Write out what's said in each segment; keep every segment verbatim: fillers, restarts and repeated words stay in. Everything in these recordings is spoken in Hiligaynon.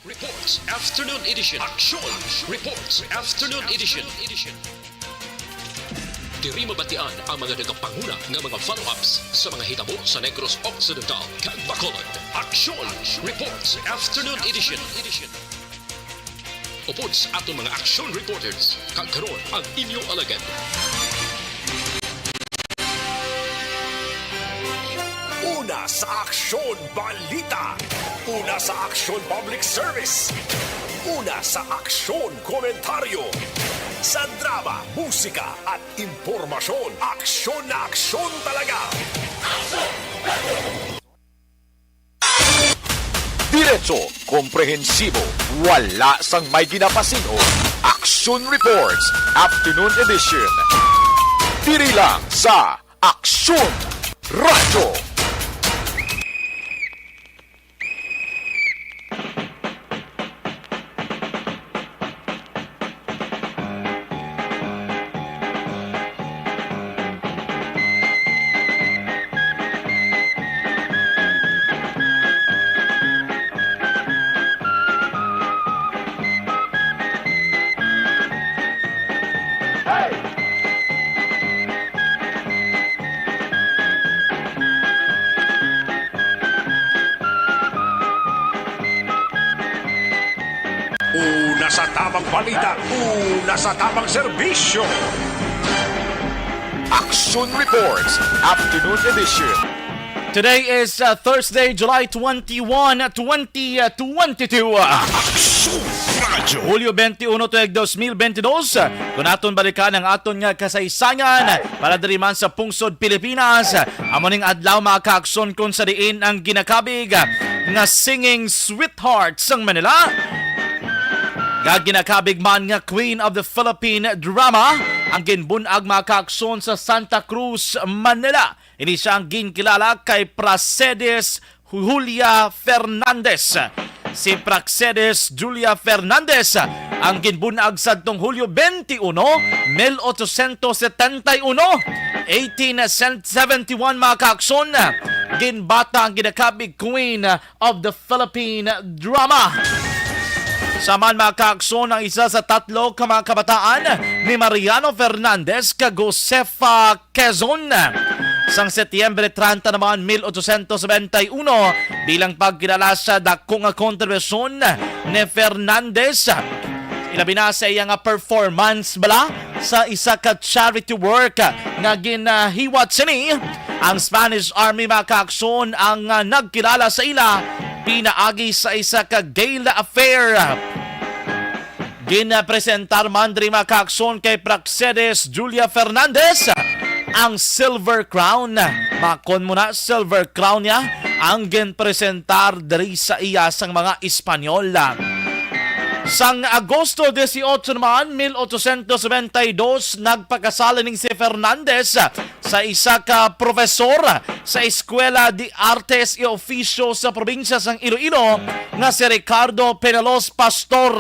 Reports Afternoon Edition. Aksyon Reports Afternoon Edition. Diri mabatian ang mga nagapanguna nga mga follow-ups sa mga hitabo sa Negros Occidental kag Bacolod. Aksyon Reports Afternoon Edition. Upod sa aton mga aksyon reporters, kag karon ang inyo alagad. Una sa Aksyon Balita. Una sa Aksyon Public Service. Una sa Aksyon Komentaryo. Sa drama, musika at impormasyon, aksyon na aksyon talaga. Diretso, komprehensibo, wala sang may ginapasin-o. Aksyon Reports, Afternoon Edition. Diri lang sa Aksyon Radyo. Una sa tamang balita, una sa tamang serbisyo. Aksyon Reports, Afternoon Edition. Today is, uh, Thursday, July twenty-one, twenty twenty-two. Aksyon Radyo. Hulyo twenty-uno tuig dos mil bentidós. Kung aton balikan ang aton nga kasaysayan, para diri man sa pungsod Pilipinas, amo ning adlaw, mga kaakson, kung sa diin ang ginakabig nga singing sweetheart sang Manila, nga ginakabig man nga Queen of the Philippine Drama, ang ginbun-ag, mga kaakson, sa Santa Cruz, Manila. Ini siya ang ginkilala kay Praxedes Julia Fernandez. Si Praxedes Julia Fernandez ang ginbun-ag sadtong Hulyo twenty-uno, mil ochocientos setenta y uno, eighteen seventy-one, mga kaakson. Ginbata ang ginakabig Queen of the Philippine Drama. Sama man, mga kaakson, ang isa sa tatlo ka mga kabataan ni Mariano Fernandez kag Josefa Quezon. Sang Setyembre treinta naman, mil ochocientos noventa y uno, bilang pagkilala sa dako nga kontribusyon ni Fernandez, ilabi na sa iya nga performance bala sa isa ka charity work nga ginahiwat sini, ang Spanish Army, mga kaakson, ang, ah, nagkilala sa ila pinaagi sa isa ka gala affair. Ginapresentar man diri, mga kaakson, kay Praxedes Julia Fernandez ang Silver Crown. Makon mo na, Silver Crown niya ang ginpresentar diri sa iya sang mga Espanyol. Sang Agosto dieciocho naman, mil ochocientos noventa y dos, nagpakasal ning si Fernandez sa isa ka profesor sa Eskwela de Artes y Oficio sa probinsya sang Iloilo nga si Ricardo Penalos Pastor.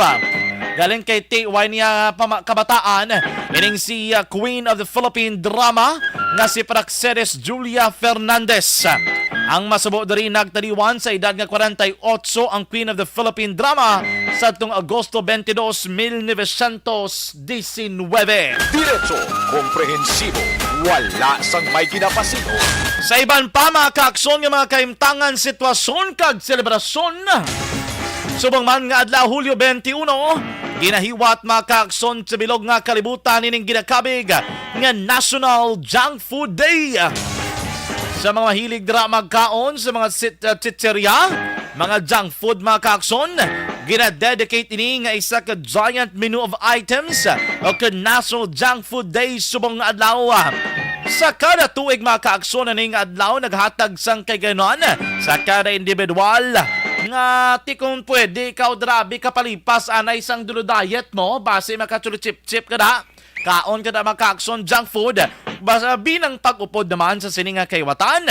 Galing kay T Y niya pama-, kabataan, ining si, uh, Queen of the Philippine Drama nga si Praxedes Julia Fernandez. Ang masubo diri, nagtaliwan sa edad nga kwarenta y ocho ang Queen of the Philippine Drama sadtong Agosto twenty-dos, mil novecientos diecinueve. Diretso, komprehensibo, wala sang may ginapasin-o. Sa iban pa, mga kaakson, nga mga kahimtangan, sitwasyon kag selebrasyon, subong man nga adlaw, Hulyo twenty-uno, ginahiwat, mga kaakson, sa bilog nga kalibutan ining ginakabig nga National Junk Food Day. Sa mga mahilig dira magkaon sa mga sit-, uh, chicherya, mga junk food, mga kaakson, gina-dedicate ini nga isa ka giant menu of items o ka National Junk Food Day subong nga adlaw. Sa kada tuig, mga kaakson, ani nga adlaw naghatag sang kaigayonan sa kada individual nga, ti kung pwede ikaw, grabe ka palipas anay sang dulo diet mo, basi makachuli-chip-chip ka na. Kaon ka na, mga kaakson, junk food. Bas-, ah, binang pag-upod naman sa sini nga kaiwatan.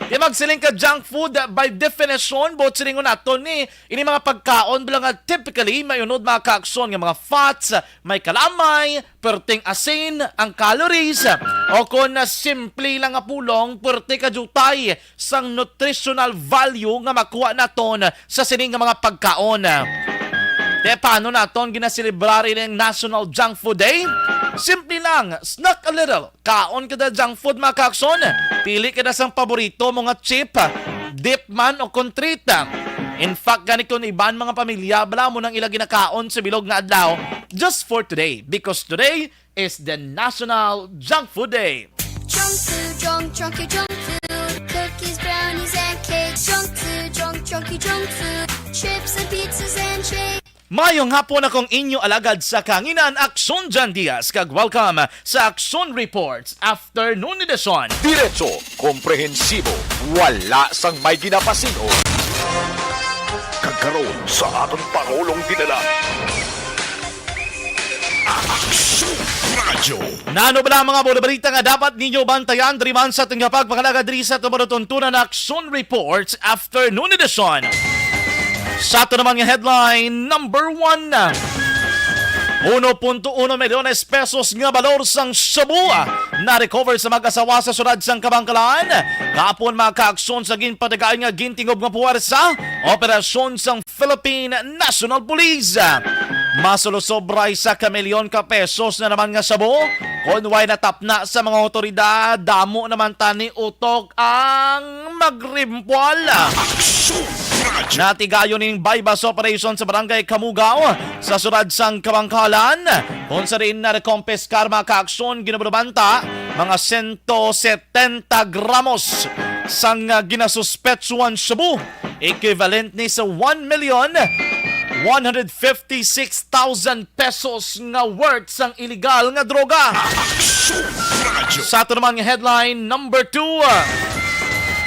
Di magsiling ka junk food, by definition, buot silingon naton ni, ini mga pagkaon bala nga typically may unod, mga kaakson, nga mga fats, may kalamay, perting asin ang calories, o kon na simple lang nga pulong, perte ka jutay sang nutritional value nga makuha naton sa sini nga mga pagkaon. Te, paano naton ginaselebrar ining National Junk Food Day? Simple lang, snack a little. Kaon ka da junk food, mga kaakson. Pili ka da sang paborito mo nga chip, dip man o kon treat. In fact, gani kon iban mga pamilya, bala mo nang ila ginakaon sa bilog nga adlaw just for today. Because today is the National Junk Food Day. Junk food, junk, junky junk food. Cookies, brownies, and cakes. Junk food, junk, junky junk food. Chips and pizzas and shakes. Mayong hapon, akong inyo alagad sa kanginan, Aksyon Jan Diaz, kag welcome sa Aksyon Reports Afternoon Edition. Diretso, komprehensibo, wala sang may ginapasin-o. Kag karon sa aton pangulong dinala, Aksyon Radyo. Nano bala ang mga balita nga dapat ninyo bantayan diri man sa aton nga pagpangalagad diri sa aton matuntunan na Aksyon Reports Afternoon Edition? Sa ato naman nga headline, number one, uno punto uno milyones pesos nga balor sang shabu na-recover sa mag-asawa sa siyudad sang Kabankalan. Kahapon, mga kaaksyon, sa ginpatigayon nga gintingob nga puwersa, operasyon sang Philippine National Police. Masulusobra sa kamilyon ka pesos na naman nga shabu. Kon way natapna sa mga otoridad, damo naman tani utok ang magrimpwal. Natigayon ning buy-bust operation sa Barangay Kamugaw sa siyudad sang Kabankalan, kung sa diin na-rekompiskar, mga kaaksyon, ginubulubanta mga sento setenta gramos sang, ah, ginasuspetsuhan shabu, equivalent ni sa one million one hundred fifty-six thousand pesos nga worth sang iligal nga droga. Sa ato naman nga headline number two, ah,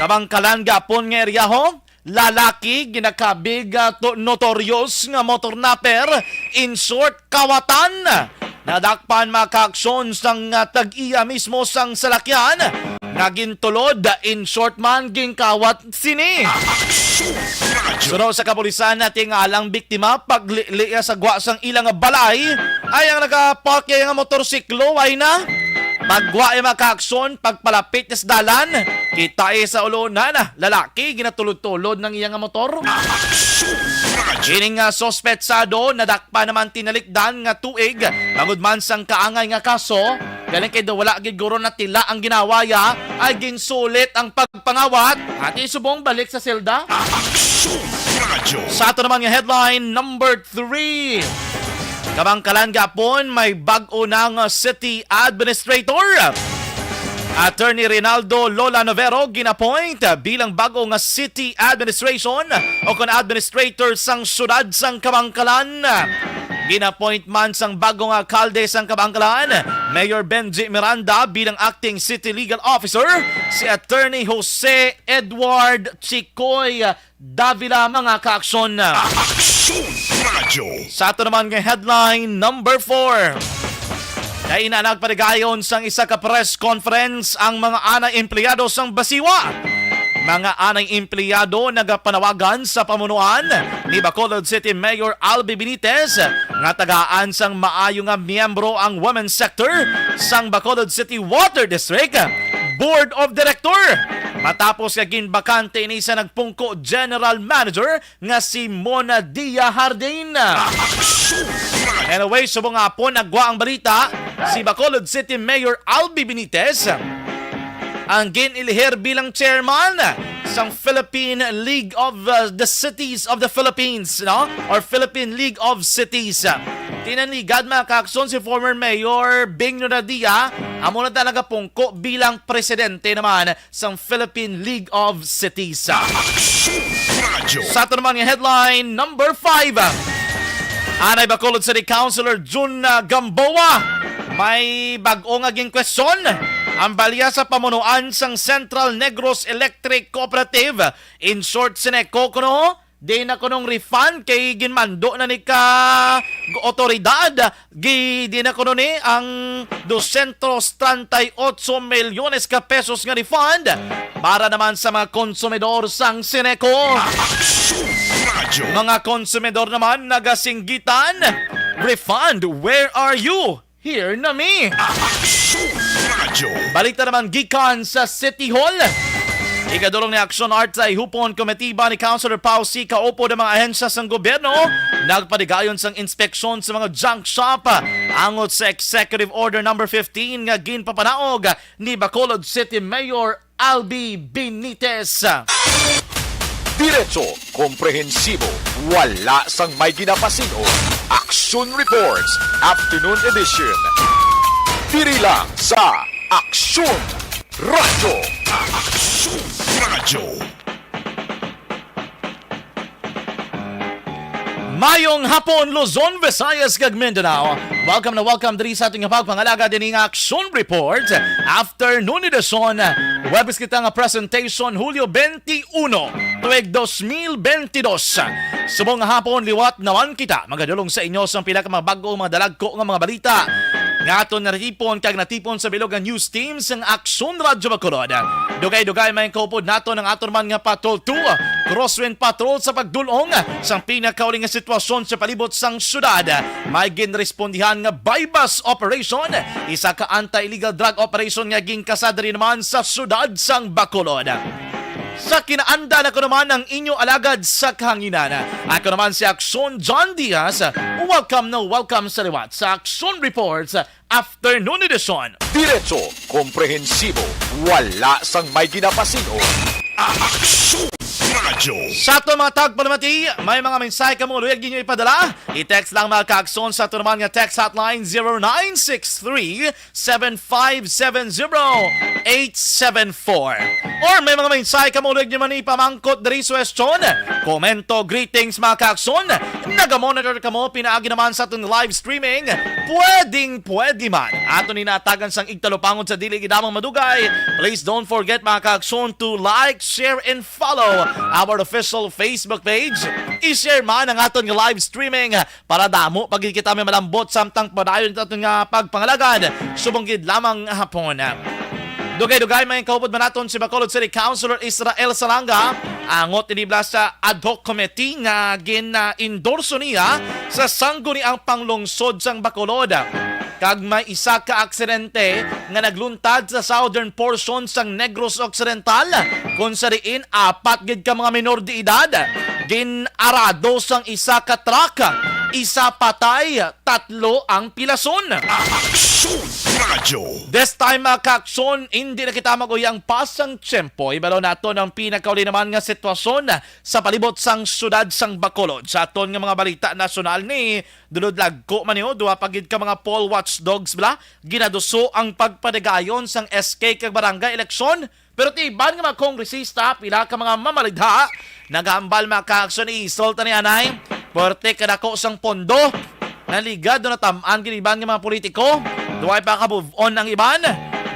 Kabankalan gapon nga eryaho, lalaki ginakabig, ah, to-, notorious nga motor napper, in short, kawatan. Nadakpan, mga kaaksyon, sang, ah, tag-iya mismo sang salakyan nga gintulod, in short man, ginkawat sini. Suno sa kapulisan, natingala ang biktima paglili sa gwa sang ilang balay, ay ang nagapark nga motorsiklo ay na. Pagwa, mga kaaksyon, pagpalapit sa dalan, kita sa ulo na na lalaki ginatulod-tulod ng iya nga motor. Ining, ah, suspetsado nadakpan naman tinalikdan nga tuig bangod man sang kaangay nga kaso. Galing kay daw wala gid guro natila ang ginawaya, ay ginsulit ang pagpangawat. Ati subong balik sa selda. Aksyon Radyo. Sa ato naman nga headline number three. Kabangkalan gapon, may bag-o na nga city administrator. Attorney Rinaldo Lola Novero ginapoint bilang bag-o nga city administration o kon administrator sang siyudad sang Kabangkalan. Ginapoint man sang bag-o nga alkalde sang Kabangkalan, Mayor Benji Miranda, bilang acting city legal officer, si Attorney Jose Edward Chicoy Davila, mga kaaksyon. Aksyon Radyo. Sa ato naman nga headline number four. Kaina nagpatigayon sang isa ka press conference ang mga anay empleyado sang Basiwa. Mga anay empleyado nagapanawagan sa pamunuan ni Bacolod City Mayor Albi Benitez nga tagaan sang maayo nga miyembro ang women's sector sang Bacolod City Water District Board of Director, matapos nga ginbakante ini sa nagpungko general manager nga si Mona Dia Hardin. Anyway, subong hapon nagwa ang balita, si Bacolod City Mayor Albi Benitez ang gin-ilihir bilang chairman sang Philippine League of, uh, the Cities of the Philippines, no? Or Philippine League of Cities. Tinanligad, mga kaaksyon, si former Mayor Bing Nonadia, amo na talaga pungko bilang presidente naman sang Philippine League of Cities. Aksyon Radyo. Sa ato naman nga headline number five, anay Bacolod City Councilor Jun, ah, Gamboa, may bag-o nga ginkwestiyon ang balya sa pamunuan sang Central Negros Electric Cooperative, in short, Ceneco, kuno di na kunong refund kay ginmando na ni ka otoridad. Gi-, di na kuno ni ang dosyentos treinta y ocho milyones ka pesos nga refund para naman sa mga konsumidor sang Ceneco. Aksyon Radyo. Mga konsumidor naman nagasinggitan, "Refund, where are you? Here na mi." Aksyon Radyo. Balita naman gikan sa City Hall. Ikadulong ni Aksyon Art sa ihupon komitiba ni Councilor Pau C. Kaupod ang mga ahensya sang gobyerno nagpadigayon sang inspeksyon sa mga junk shop angot sa Executive Order Number fifteen nga ginpapanaog ni Bacolod City Mayor Albi Benitez. Diretso, komprehensibo, wala sang may ginapasin-o. Aksyon Reports, Afternoon Edition. Diri lang sa Aksyon Radyo. Aksyon Radyo. Mayong hapon, Luzon, Visayas, kag Mindanao. Welcome na welcome diri sa ating pagpangalagad ini nga Aksyon Report. Afternoon edition. Webes kita nga presentation, Hulyo twenty-one, tuig dos mil bentidós. Subong nga hapon, liwat naman kita magadulong sa inyo sa pila ka mga bag-o, mga dalagko nga mga balita nga aton natipon kag natipon sa bilog nga news team sang Aksyon Radyo Bacolod. Dugay-dugay may kaupod naton ang aton man nga Patrol two, Crosswind Patrol sa pagdulong sang pinakauli nga sitwasyon sa palibot sang syudad. May ginrespondihan nga buy-bust operation, isa ka anti-illegal drug operation nga ginkasad rin naman sa syudad sang Bacolod. Sa kinaandan, ako naman ang inyo alagad sa kahanginan. Ako naman si Aksyon John Diaz. Welcome na welcome sa liwat sa Aksyon Reports Afternoon Edition. Diretso, komprehensibo, wala sang may ginapasin-o. Aksyon Radyo. Sa ato mga tagpalamati, may mga mensahe kamo luyag ninyo ipadala. I-text lang mga kaaksyon sa ato naman nga text hotline zero nine six three seven five seven zero eight seven four. Or may mga mensahe kamo luyag ninyo man ipamangkot diri, suwestyon, komento, greetings, mga kaaksyon. Naga-monitor kamo pinaagi naman sa aton live streaming. Pwedeng pwede man aton inatagan sang igtalupangon sa dili gid lamang madugay. Please don't forget, mga kaaksyon, to like, share, and follow our official Facebook page. I-share man ang aton nga live streaming para damo pa gid kita may malambot samtang padayon ta aton nga pagpangalagad subong gid lamang hapon. Dugay-dugay may kaupod man naton si Bacolod City Councilor Israel Salanga, angot inibla sa ad hoc committee nga gin-endorso niya sa sangguniang panglungsod sang Bacolod. Kag may isa ka aksidente nga nagluntad sa southern portion sang Negros Occidental, kung sa diin apat gid ka mga minor de edad gin-arado sang isa ka truck, isa patay, tatlo ang pilason. Aksyon Radyo. This time, mga kaaksyon, hindi na kita mag-uyang pa sang tiyempo. Ibalo naton ang pinakauli naman nga sitwasyon sa palibot sang syudad sang Bacolod. Sa aton nga mga balita nasyonal ni Dulod Lagko man niyo, duha pa gid ka mga poll watchdogs bala ginaduso ang pagpadigayon sang S K kag barangay eleksyon. Pero ti iban nga mga kongresista, pila ka mga mamalidha, nagahambal, mga kaaksyon, isulta ni anay, puwerte kadako sang pondo. Naligad do natam-an gid iban nga mga politiko. Duway pa ka move on ang iban.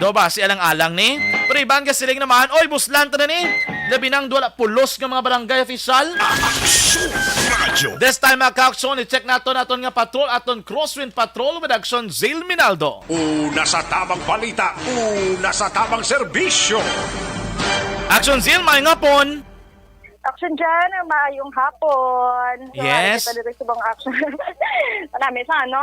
Do ba si alang-alang ni? Pero iban nga siling naman, oy, buslan ta na ni. Labi nang duwala pulos nga mga barangay official. Aksyon Radyo. This time, mga kaaksyon, i-check naton aton nga patrol, aton Crosswind Patrol with Action Zil Minaldo. Una sa tamang balita, una sa tamang serbisyo. Action Zil, maayong hapon. Action Jan, maayong hapon. So, yes. Ari kita dito sa bang action. Panami sa ano,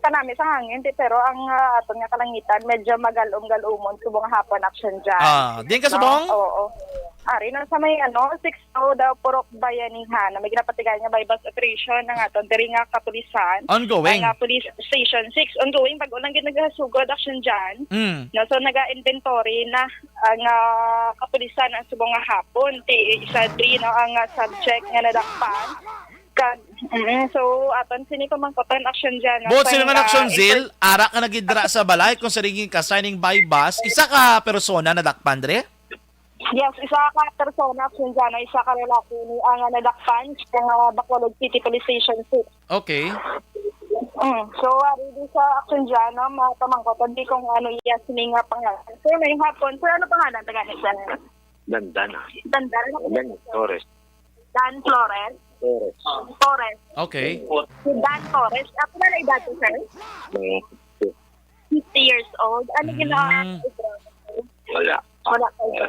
panami sa hangin, ti, pero ang ah, aton nga kalangitan, medyo magalom-galumon subong hapon, Action Jan. Ah, din ka subong? Oo. Ari na sa may ano, six to the Purok Bayanihan, na may ginapatigayon nga buy-bust operation ng aton diri nga kapulisan. Ongoing. Ang ah, police station six, ongoing, bag-o lang gid nagasugod, Action Jan. Mm. No, so naga-inventory na ang ah, kapulisan ang subong nga hapon. Ti isa diri, no, ang ah, subject nga nadakpan. Kag, mm, so, aton sini pamangkoton, Action Jan, no? Buot sino nga, ah, Action Zil, ara ka na gid dira sa balay kung sa ringin ka signing buy-bust. Isa ka persona nadakpan diri? Yes, isa ka persona, Action Jan, no? Isa ka lalaki ni ang ah, nadakpan sa nga Bacolod City Police Station six. Okay. Mm. So, ari di sa Action Jan, no, mga pamangkot, di kung ano iya sini nga pangalan. So, may hapon. So, ano pangalan ta gani, sir? Dandan, ah. Dandan. Dan Flores. Dan Flores. Torres. Torres. Okay. Si Dan Torres. Ako na lang edad ko, sir? Mga fifty years old. Ano Mm. ginawa? Wala. Wala kayo, sir.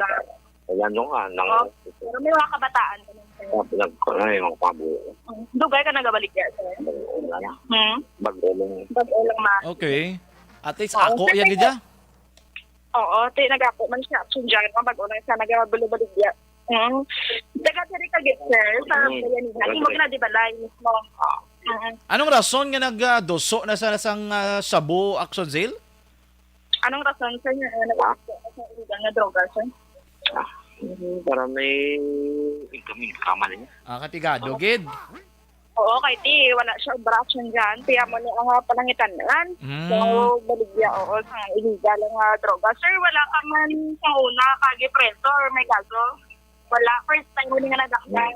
Wala nung nga, nang Oh, pero may mga kabataan ka nun, sir. Nag-, ano yung mga pabo. Dugay ka nagabalik yan, sir? Wala na. Hmm? Bag-o lang. Bag-o lang, ma. Okay. At least Oo, ako, sir, yan sir. gid ya. Oo, ti nagapo man siya action dyan, no? Bago lang siya nagabulo-baligya. Mm. Taga diri ka gid, sir, sa Mm. Bayanihan. Imo gina di balay mismo. Mm. Anong rason nga nagduso na sa sang, ah, shabu, Action Zeal? Anong rason, sir, nga nagduso na sa illegal nga droga, sir? Ah, mm, para may income, income, ano niya? Ah, katigado, gid. Oo, kay ti, wala siya obra action dyan. Kaya mo ni ang, ah, panangitan-an. Mm. So, baligya, oo, sa illegal nga droga. Sir, wala ka man sa una kagipreso or may kaso? Wala. First time mo ni nga nadakpan?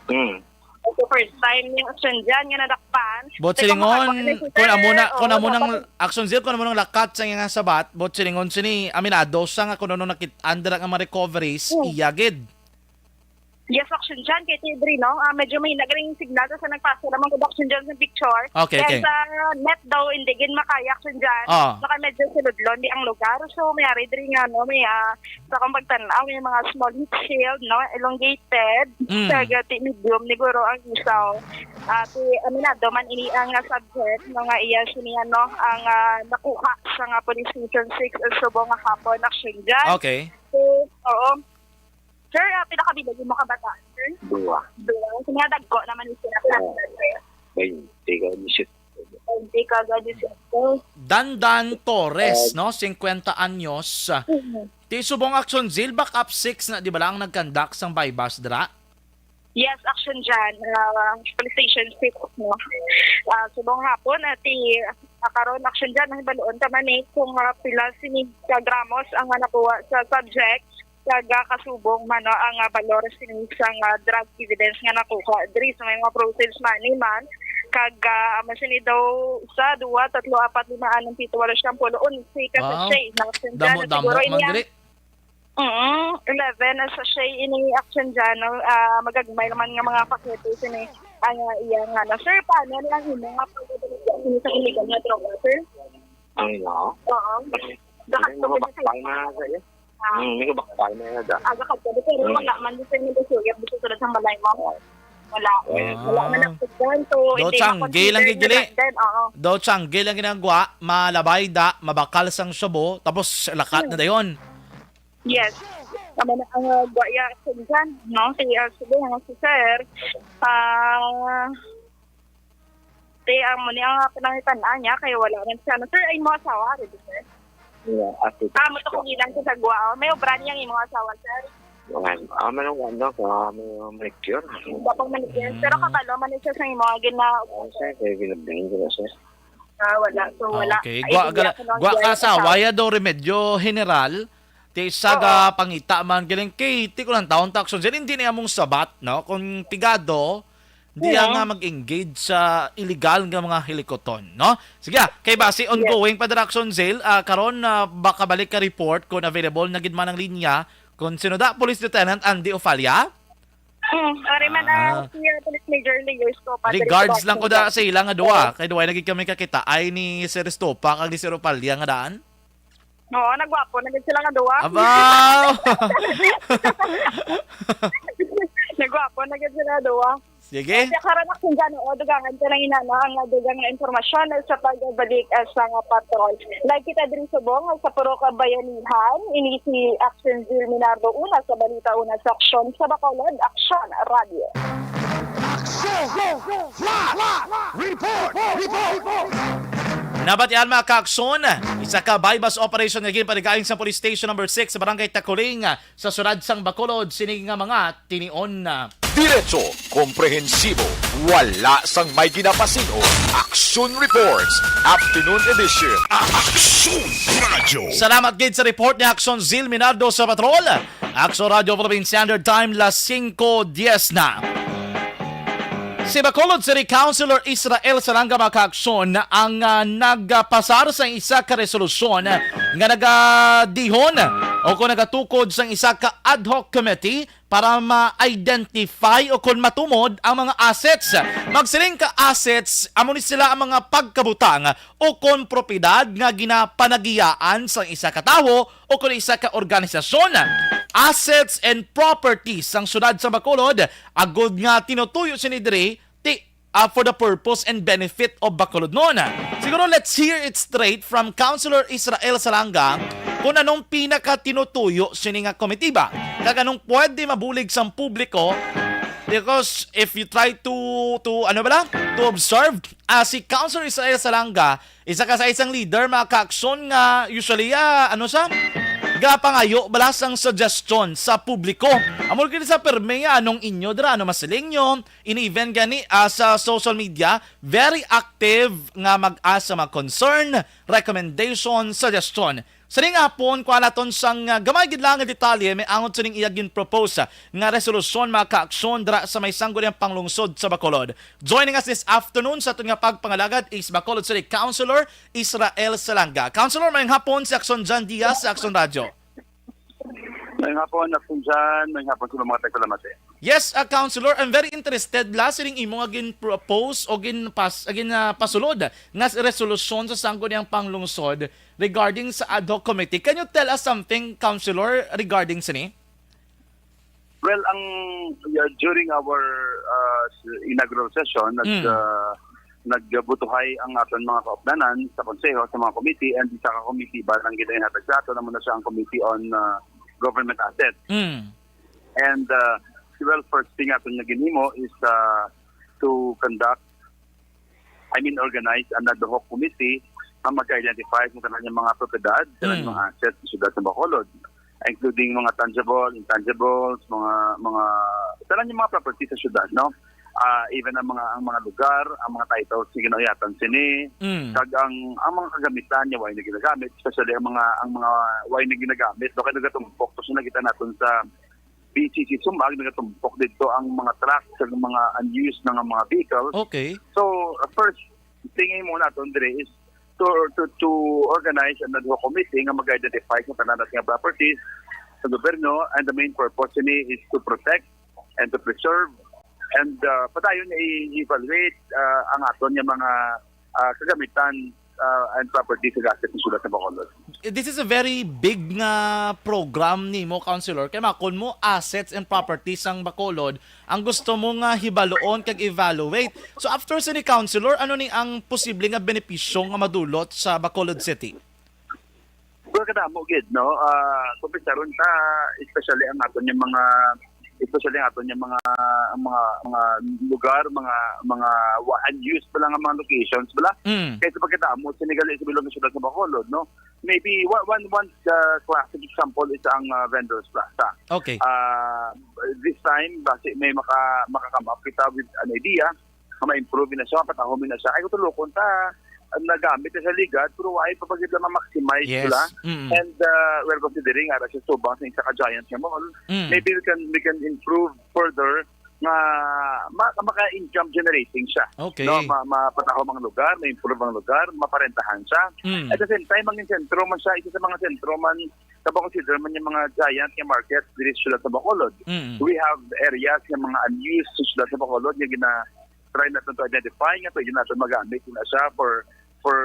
Mm. Ito first time ni action dyan nga nadakpan. But silingon, kung amo na, kung amo nang action, sir, kung amo nang lakat sa iyang sabat, but silingon sini, aminado sa nga kung ano nakit-, andra nga mga recoveries, iya gid. Yes, action dyan, kay Tidri, no? Ah, medyo may nagring signal sa nagpasa naman ko action dyan sa picture. Okay, okay. Sa net daw, hindi gid makaya action dyan. Ah. Baka medyo suludlon di ang lugar. So, may ari diri nga, no? May, ah, sa akong pagtanaw, may mga small heat shield, no? Elongated. Mm. Sa gati medium, niguro ang isaw. Ah, ti, aminado man ini ang, ah, subject, no? Nga iya sini, ano, ang, ah, nakuha sa nga police station six ang subong nga hapon, action dyan. Okay. So, oo. Sir, ah, pila ka bilog mo kabataan, sir? Dua. Dua. Sa mga dagko naman yung sila. Oo. Twenty ka, disisyete. Twenty ka, disisyete. Dandan Torres, no? Singkwenta anyos. Mhm. Ti subong action, Zil, back up six na, di ba lang nagkandak sang buy-bust dira? Yes, action dyan. Ah, police station six, no? Ah, subong hapon, ah, ti, ah, karon action dyan, ang baluon ka man eh, kung, ah, pila sini ka gramos ang, ah, nakuha sa subject. Kag, ah, kasubong man, no, ang, ah, balor sini sang, ah, drug evidence nga nakuha diri sa may mga proceeds money man. Kag, ah, amo sini daw usa, duha, tatlo, apat, lima, anom, pito, walo, siyam, pulo, onse ka sachet. Wow. Damo-damo man diri. Mm, eleven na sachet ini action dyan, no? Ah, magagmay naman nga mga pakete sini ang, ah, iya nga, no? Sir, paano lang imo nga pagdadala sa illegal nga droga, sir? Ang ina? Oo. Dapat ko bakal na sa iya. Ah. Hmm, may bakal na iya da. Aga ka pwede, pero wala man di sa inyo suyap, gusto sila sa balay mo. Wala. Ah. Wala man ang pagdan, so, do hindi changi lang gid, gili. Oo. Do changi lang ginagawa, malabay da, mabakal sang shabu, tapos lakat na dayon. Yes. Tama na ang, uh, guwaya sa dyan, no? Si, uh, sige, ang si sir, ah, Te, amo ni ang panangitan-an niya, kay wala man siya. Ano, sir, ay mo asawa, ari, sir? Yeah, ate. Ah, mo to kung ilang sa sagwa, oh. May obra niyang imong asawa, sir? Ano, ano, ano, ah, may manicure. Wala pang manicure. Pero kabalo man siya sa imo, gina- Ah, sir, kaya ginabing ko na, sir. Ah, wala. So, wala. Okay. Ay, gwa, hindi gala-, ako nang gwa gwa ka sa asawa. Waya do remedyo general. Ti isa ga pangita man, galing kay ti ko lang taon taxon, sir, hindi na among sabat, no? Kung tigado, di nga mag-engage sa illegal nga mga hilikoton, no? Sige, ah, kay basi ongoing pa dira action, Zil, ah, karon, ah, baka balik ka report kung available na gid man ang linya. Kung sino da, Police Lieutenant Andy Ofalia? Hmm, ari man, ah, si, ah, Police Major Leo Estopa, diri sa Regards lang ko da sa ila nga duwa. Oo. Kay duwa lagi kami kakita ay ni Sir Estopa kag ni Sir Ofalia nga daan. Oo, nagwapo na gid sila nga duwa. Abaw! Nagwapo na gid sila duwa. Sige. Kaya karon ako dyan, oo, dugangan ko lang inana ang dugang nga impormasyon sa pagbalik, ah, sa nga patrol. Live kita diri subong sa Purok Bayanihan, ini si Action Zil Minardo, una sa balita, una sa aksyon sa Bacolod, Aksyon Radio. Aksyon! Flash! Report! Report! Nabatian, mga kaaksyon, isa ka buy-bust operation nga ginpanigayon sa Police Station Number Six sa Barangay Taculing, sa siyudad sang Bacolod, sini nga mga tinion na. Diretso, komprehensibo, wala sang may ginapasin-o. Aksyon Reports, Afternoon Edition. A-, Aksyon Radio. Salamat gid sa report ni Aksyon Zil Minardo sa Patrol. Aksyon Radio Philippine Standard Time, las singko dies na. Si Bacolod City Councilor Israel Salanga, mga kaaksyon, ang, ah, nagpasar sa isa ka resolusyon nga nagadihon o kung nagatukod sa isa ka ad hoc committee para ma-identify o kon matumod ang mga assets. Magsiling ka assets, amo ni sila ang mga pagkabutang o kon propiedad nga ginapanagiyaan sang isa ka tawo o kon isa ka organisasyon. Assets and properties sang siyudad sa Bacolod, agod nga tinutuyo sini diri, ti, ah, for the purpose and benefit of Bacolodnon. Siguro, let's hear it straight from Councilor Israel Salanga. kung anong pinakatinutuyo sini nga komitiba, kag anong pwede mabulig sang publiko, because if you try to, to, ano bala, to observe, ah, si Councilor Israel Salanga, isa ka sa isang leader, mga kaaksyon, nga usually, ah, ano siya, gapangayo bala sang suggestion sa publiko. Amo gid sa permi nga anong inyo dira, ano masiling nyo, in even gani, ah, sa social media, very active nga mag-ask sa mga concern, recommendation, suggestion. Sa ning hapon, kuha naton sang, ah, gamay gid lang nga detalye may angot sining iya gin-propose, ah, nga resolusyon, mga kaaksyon dira sa may Sangguniang Panglungsod sa Bacolod. Joining us this afternoon sa aton nga pagpangalagad is Bacolod City Councilor Israel Salanga. Councilor, maayong hapon, si Aksyon Jan Diaz sa Aksyon Radyo. Maayong hapon, Aksyon Jan. Maayong hapon sa mga tagpalamati. Yes, uh, Councilor, I'm very interested la sining imo nga gin-propose o ginpas-, gin, ah, pasulod nga s-, resolusyon sa Sangguniang Panglungsod regarding sa ad hoc committee. Can you tell us something, Councilor, regarding sini? Well, ang, uh, during our, uh, s-, inaugural session, nag, Mm. uh, nagbutuhay ang aton mga kaupdanan sa konseho, sa mga committee, and isa ka committee ba lang gid ang hatag sa aton, amo na siya ang Committee on, uh, Government Assets. Mm. And, uh, well, first thing aton nga ginhimo is, uh, to conduct, I mean, organize an ad hoc committee nga mag-identify sa tanan nga mga propiedad, tanan Mm. nga mga assets sa siyudad sa Bacolod, including mga tangible, intangibles, mga, mga, tanan nga mga property sa siyudad, no? Ah, even ang mga, ang mga lugar, ang mga titles nga ginauyatan sini, Mm. kag ang, ang mga kagamitan nga way na ginagamit, especially ang mga, ang mga way na ginagamit, no? Kay nagatumpok to, so nakita naton sa B C C Sumag, nagatumpok dito ang mga trucks, ang mga unused na nga mga vehicles. Okay. So, uh, first thing mo naton dire is to, to, to organize an ad hoc committee nga mag-identify sa tanan nga properties sa gobyerno, and the main purpose ni is to protect and to preserve and, uh, padayon i-evaluate, uh, ang aton nga mga, uh, kagamitan, uh, and properties sa gastos ng siyudad sa Bacolod. This is a very big nga program nimo, Councilor. Kay makon mo, assets and properties sang Bacolod ang gusto mo nga hibaloon kag evaluate. So, after sini, Councilor, ano ni ang posible nga benepisyo nga madulot sa Bacolod City? Well, kadamo gid, no? Ah, kung pisaron ta, especially ang aton nga mga, especially ang aton nga mga, ang mga, mga lugar, mga, mga wa-, unused pa lang ang mga locations, bala? Mm. Kaysa pagkadamo, sinigali sa bilog nga siyudad sa Bacolod, no? Maybe one, one, one, uh, classic example is ang, uh, Vendors Plaza. Okay. Uh, this time, basi may maka-, maka-come up kita with an idea nga ma-improve na siya, patahom na siya. Ay, kutulokon ta, uh, nagamit na sa ligad, pero why pa pag ma-maximize Yes. sila? Mm. And, uh, we're considering ara siya subang sa isa ka giant nga mall. Mm. Maybe we can, we can improve further nga ma-, maka-income generating siya. Okay. No, ma-, mapatahom ang lugar, ma-improve ang lugar, maparentahan siya. Mm. At the same time, ang sentro man siya, isa sa mga sentro man, sa consider man yung mga giant nga market diri sa siyudad sa Bacolod. Mm. We have areas nga mga unused sa siyudad sa Bacolod nga gina-try natin to identify nga pwede natin magamit na siya for, for,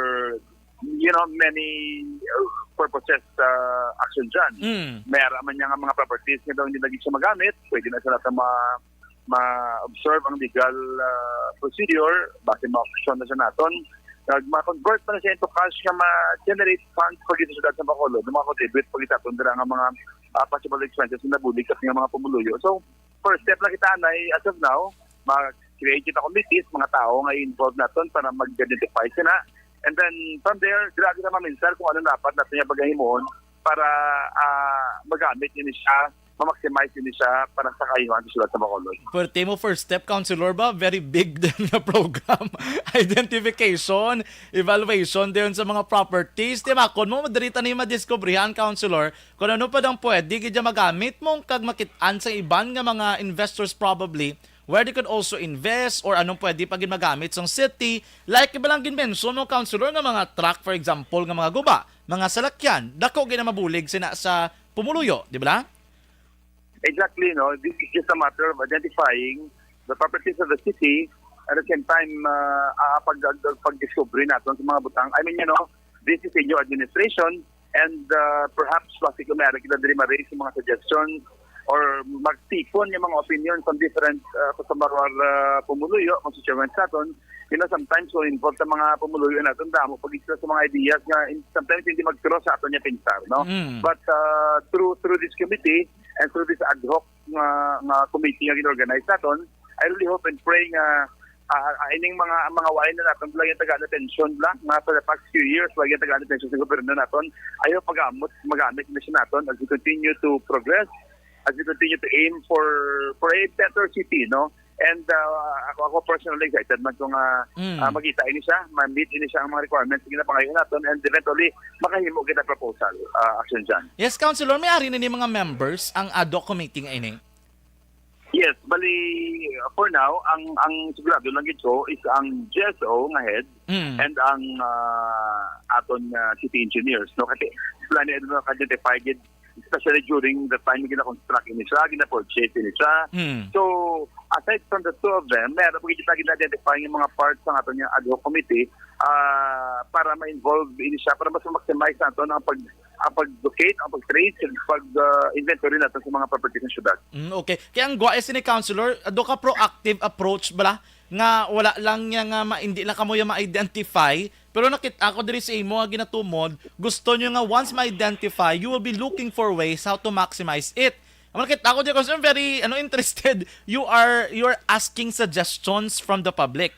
you know, many, uh, purposes, uh, Aksyon Jan. Mm. May ara man niya nga mga properties nga daw hindi na gid siya magamit, pwede na siya natin ma-, ma-observe ang legal, ah, procedure, base mo action na siya naton. Nag ma-convert pa na siya into cash nga ma-generate funds pa gid sa siyudad sa Bacolod, nga maka-contribute pa gid sa aton dira nga mga, ah, possible expenses nga nabulig sa ating mga pumuluyo. So, first step lang kita anay as of now, ma-create kita committees, mga tao nga i-involve naton para mag-identify sila. And then, from there, dira kita maminsar kung ano dapat natin nga pagahimuon para, ah, magamit ini siya, ma-maximize ini siya para sa kaayuhan sa siyudad sa Bacolod. Puwerte mo first step, Councilor, ba? Very big din nga program. Identification, evaluation din sa mga properties. Di ba, kung mo, madali ta na yung madiskubrihan, Councilor, kung ano pa daw pwede gid magamit mo kag makit-an sa iban nga mga investors probably where they could also invest or anong pwede pa gid magamit sang city. Like iba lang gid mention mo, Councilor, nga mga truck, for example, nga mga guba, mga salakyan, dako gid na mabulig sina sa pumuluyo, di ba? Exactly, no? This is just a matter of identifying the properties of the city, at the same time, uh, ah, pag, pag, pag-discovery natin sa mga butang. I mean, you know, this is a new administration, and, uh, perhaps, basi kung meron kita diri ma-raise yung mga suggestion or magtipon yung mga opinion from different, uh, Customary, uh, pumuluyo, constituents natin, You know, sometimes kung involved sa mga pumuluyo naton, damo pa gid sila sa mga ideas nga in- sometimes hindi mag-cross sa aton nga pensar, no? Mm. But uh, through through this committee and through this ad hoc nga, nga committee nga gin-organize naton, I really hope and pray nga ah, ah, ining mga mga wine na naton lang yung tagaan attention lang nga for the past few years lang yung tagaan attention sa gobyerno naton. Ayaw pag-amot magamit na siya naton as we continue to progress, as we continue to aim for for a better city, no? And uh, ako, ako personally excited man ko nga Mm. ah, makita ini siya, ma-meet ini siya ang mga requirements nga ginapangayo naton, and eventually makahimo kita proposal, ah, Action Jan. Yes, Councilor, may ari na ni mga members ang ad hoc committee nga ini? Yes, bali, for now, ang ang sigurado lang gid ko is ang G S O nga head Mm. and ang ah, aton nga city engineers, no? Kasi sila ni ano ka-identify gid, especially during the time nga gina-construct ini siya, gina-purchase ini siya. Mm. So, aside from the two of them, meron pa kita gina-identify yung mga parts sa aton nga ad hoc committee ah, para ma-involve ini siya, para mas ma-maximize nato ang pag ang pag-locate, ang pag-trace, ang pag-inventory natin sa mga property sa syudad. Mm, okay. Kaya ang guwa sini, Councilor, do ka proactive approach bala nga wala lang niya nga ma, hindi lang kamo yung ma-identify, pero nakita ko diri sa imo nga ginatumod, gusto niyo nga once ma-identify, you will be looking for ways how to maximize it. Ang nakita ko diri, Councilor, very ano, interested. You are you are asking suggestions from the public.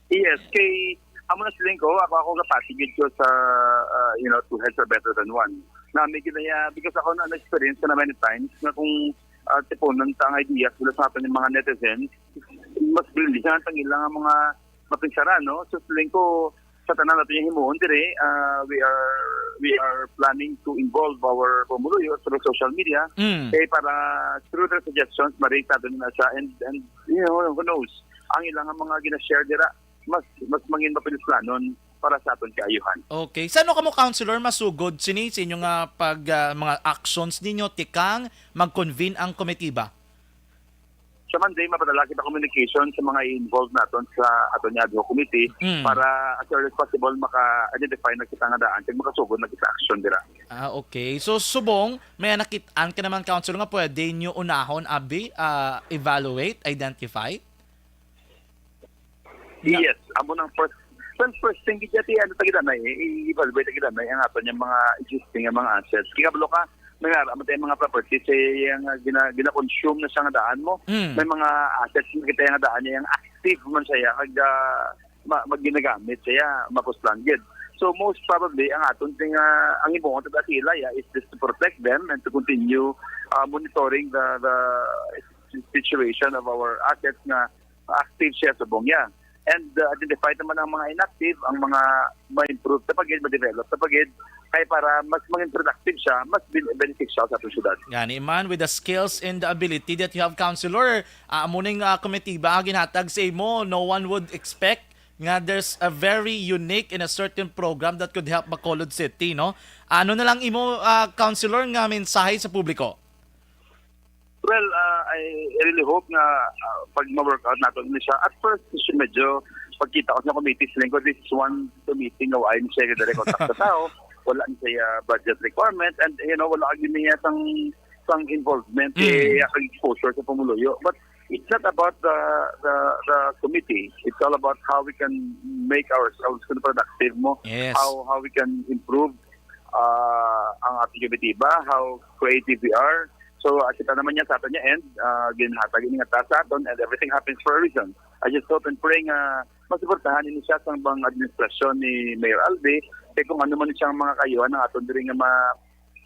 Yes, kay amo na siling ko, ako ako kapati gid ko sa ah, you know, two heads are better than one. Nami gid niya because ako na na-experience ko na many times nga kung ah, tipunan ta ang ideas mula sa aton yung mga netizens, mas brilliant ang ilang mga mapinsaran, no? So siling ko sa tanan natin yung himuon dire, ah, we are we are planning to involve our pumuluyo through social media Mm. kay para through their suggestions ma-rate natin na siya and and you know, who knows, ang ilang mga gina-share dira mas mas mangin mapinuslanon para sa aton kaayuhan. Okay. Sa ano kamo, Councilor, masugod sini sa inyo nga pag ah, mga actions ninyo tikang mag-convene ang komitiba? Sa Monday, mapadala kita communication sa mga involved naton sa aton nga ad hoc committee Mm. para as early as possible maka-identify na kita nga daan kag makasugod na kita action dira. Ah, okay. So, subong, may nakit-an ka naman, Councilor, nga pwede nyo unahon, abi, ah, evaluate, identify? Na- Yes, amo nang first. Well, first thing gid, ano ta gid na, i-evaluate ta gid na ang aton yung mga existing nga mga assets. Kaya balo ka, may nga amat yung mga properties eh, yung uh, gina, gina-consume na siya nga daan mo. Mm. May mga assets na kita yung daan niya, yung active man siya, kag uh, ma, maginagamit siya, mapuslan gid. So most probably, ang aton ting uh, ang ibuon ta sila ya is just to protect them and to continue uh, monitoring the the situation of our assets nga active siya sa Bongya. And uh, identify naman ang mga inactive, ang mga ma-improve sa pagid, ma-develop sa pagid, kay para mas maging productive siya, mas ben- beneficial sa ating syudad. Gani man, with the skills and the ability that you have, Councilor, uh, amo ning uh, komitiba nga ginhatag sa imo, no one would expect nga there's a very unique and a certain program that could help Bacolod City, no? Ano na lang imo, uh, Councilor, nga mensahe sa publiko? Well, uh, I really hope nga uh, pag ma-work out nato ni siya, at first, medyo pagkita ko sa committee, siling ko, this is one committee nga wala siya direct contact sa tao, wala ni siya budget requirement, and you know, wala agi niya sang sang involvement Mm. eh, ang exposure sa pumuluyo. But it's not about the the the committee. It's all about how we can make ourselves productive mo, Yes. how how we can improve uh, ang ating komitiba, how creative we are. So uh, kita naman niya sa aton niya and uh, ginhatag ini nga task sa aton, and everything happens for a reason. I just hope and pray nga masuportahan ini siya sa bang administrasyon ni Mayor Albi, kay kung ano man siyang mga kayuhan ang aton diri nga ma,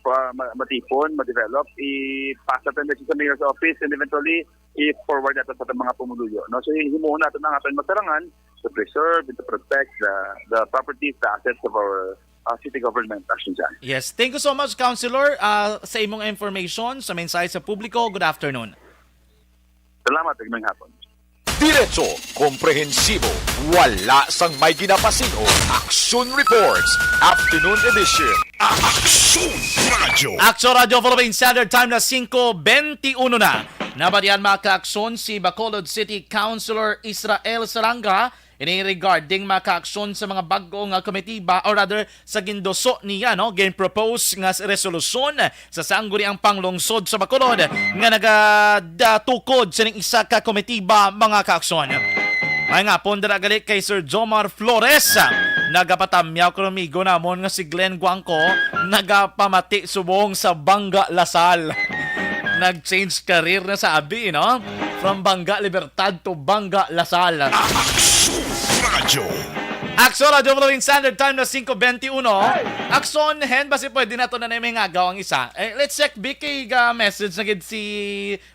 pa, ma, matipon, ma-develop, ipasa ta na siya sa mayor's office and eventually i-forward nato sa aton mga pumuluyo, no? So himuon nato ang aton masarangan to preserve and to protect the the properties, the assets of our uh, city government, Action Jan. Yes, thank you so much, Councilor, uh, sa imong information, sa mensahe sa publiko. Good afternoon. Salamat, magandang hapon. Diretso, komprehensibo, wala sang may ginapasin-o. Action Reports, Afternoon Edition. Action Radio. Action Radio Philippine Standard Time na singko benti uno na. Nabatian, mga kaaksyon, si Bacolod City Councilor Israel Saranga ini regarding, mga kaaksyon, sa mga bag-o nga komitiba, or rather, sa ginduso niya, no, gin-propose nga s-, resolusyon sa Sangguniang Panglungsod sa Bacolod nga nagatukod sining isa ka komitiba, mga kaaksyon. May nga pon dira gali kay Sir Jomar Flores. Nagapatamyaw ko amigo namon nga si Glenn Guangco, nagapamati subong sa Bangga Lasal. Nag-change career na sa abi, no? From Bangga Libertad to Bangga Lasal. Radyo. Aksyon Radyo Philippine Standard Time na singko benti-uno. Aksyon, Hen, basi pwede nato na na may ngagaw ang isa. Eh, let's check, B K, ga message na gid si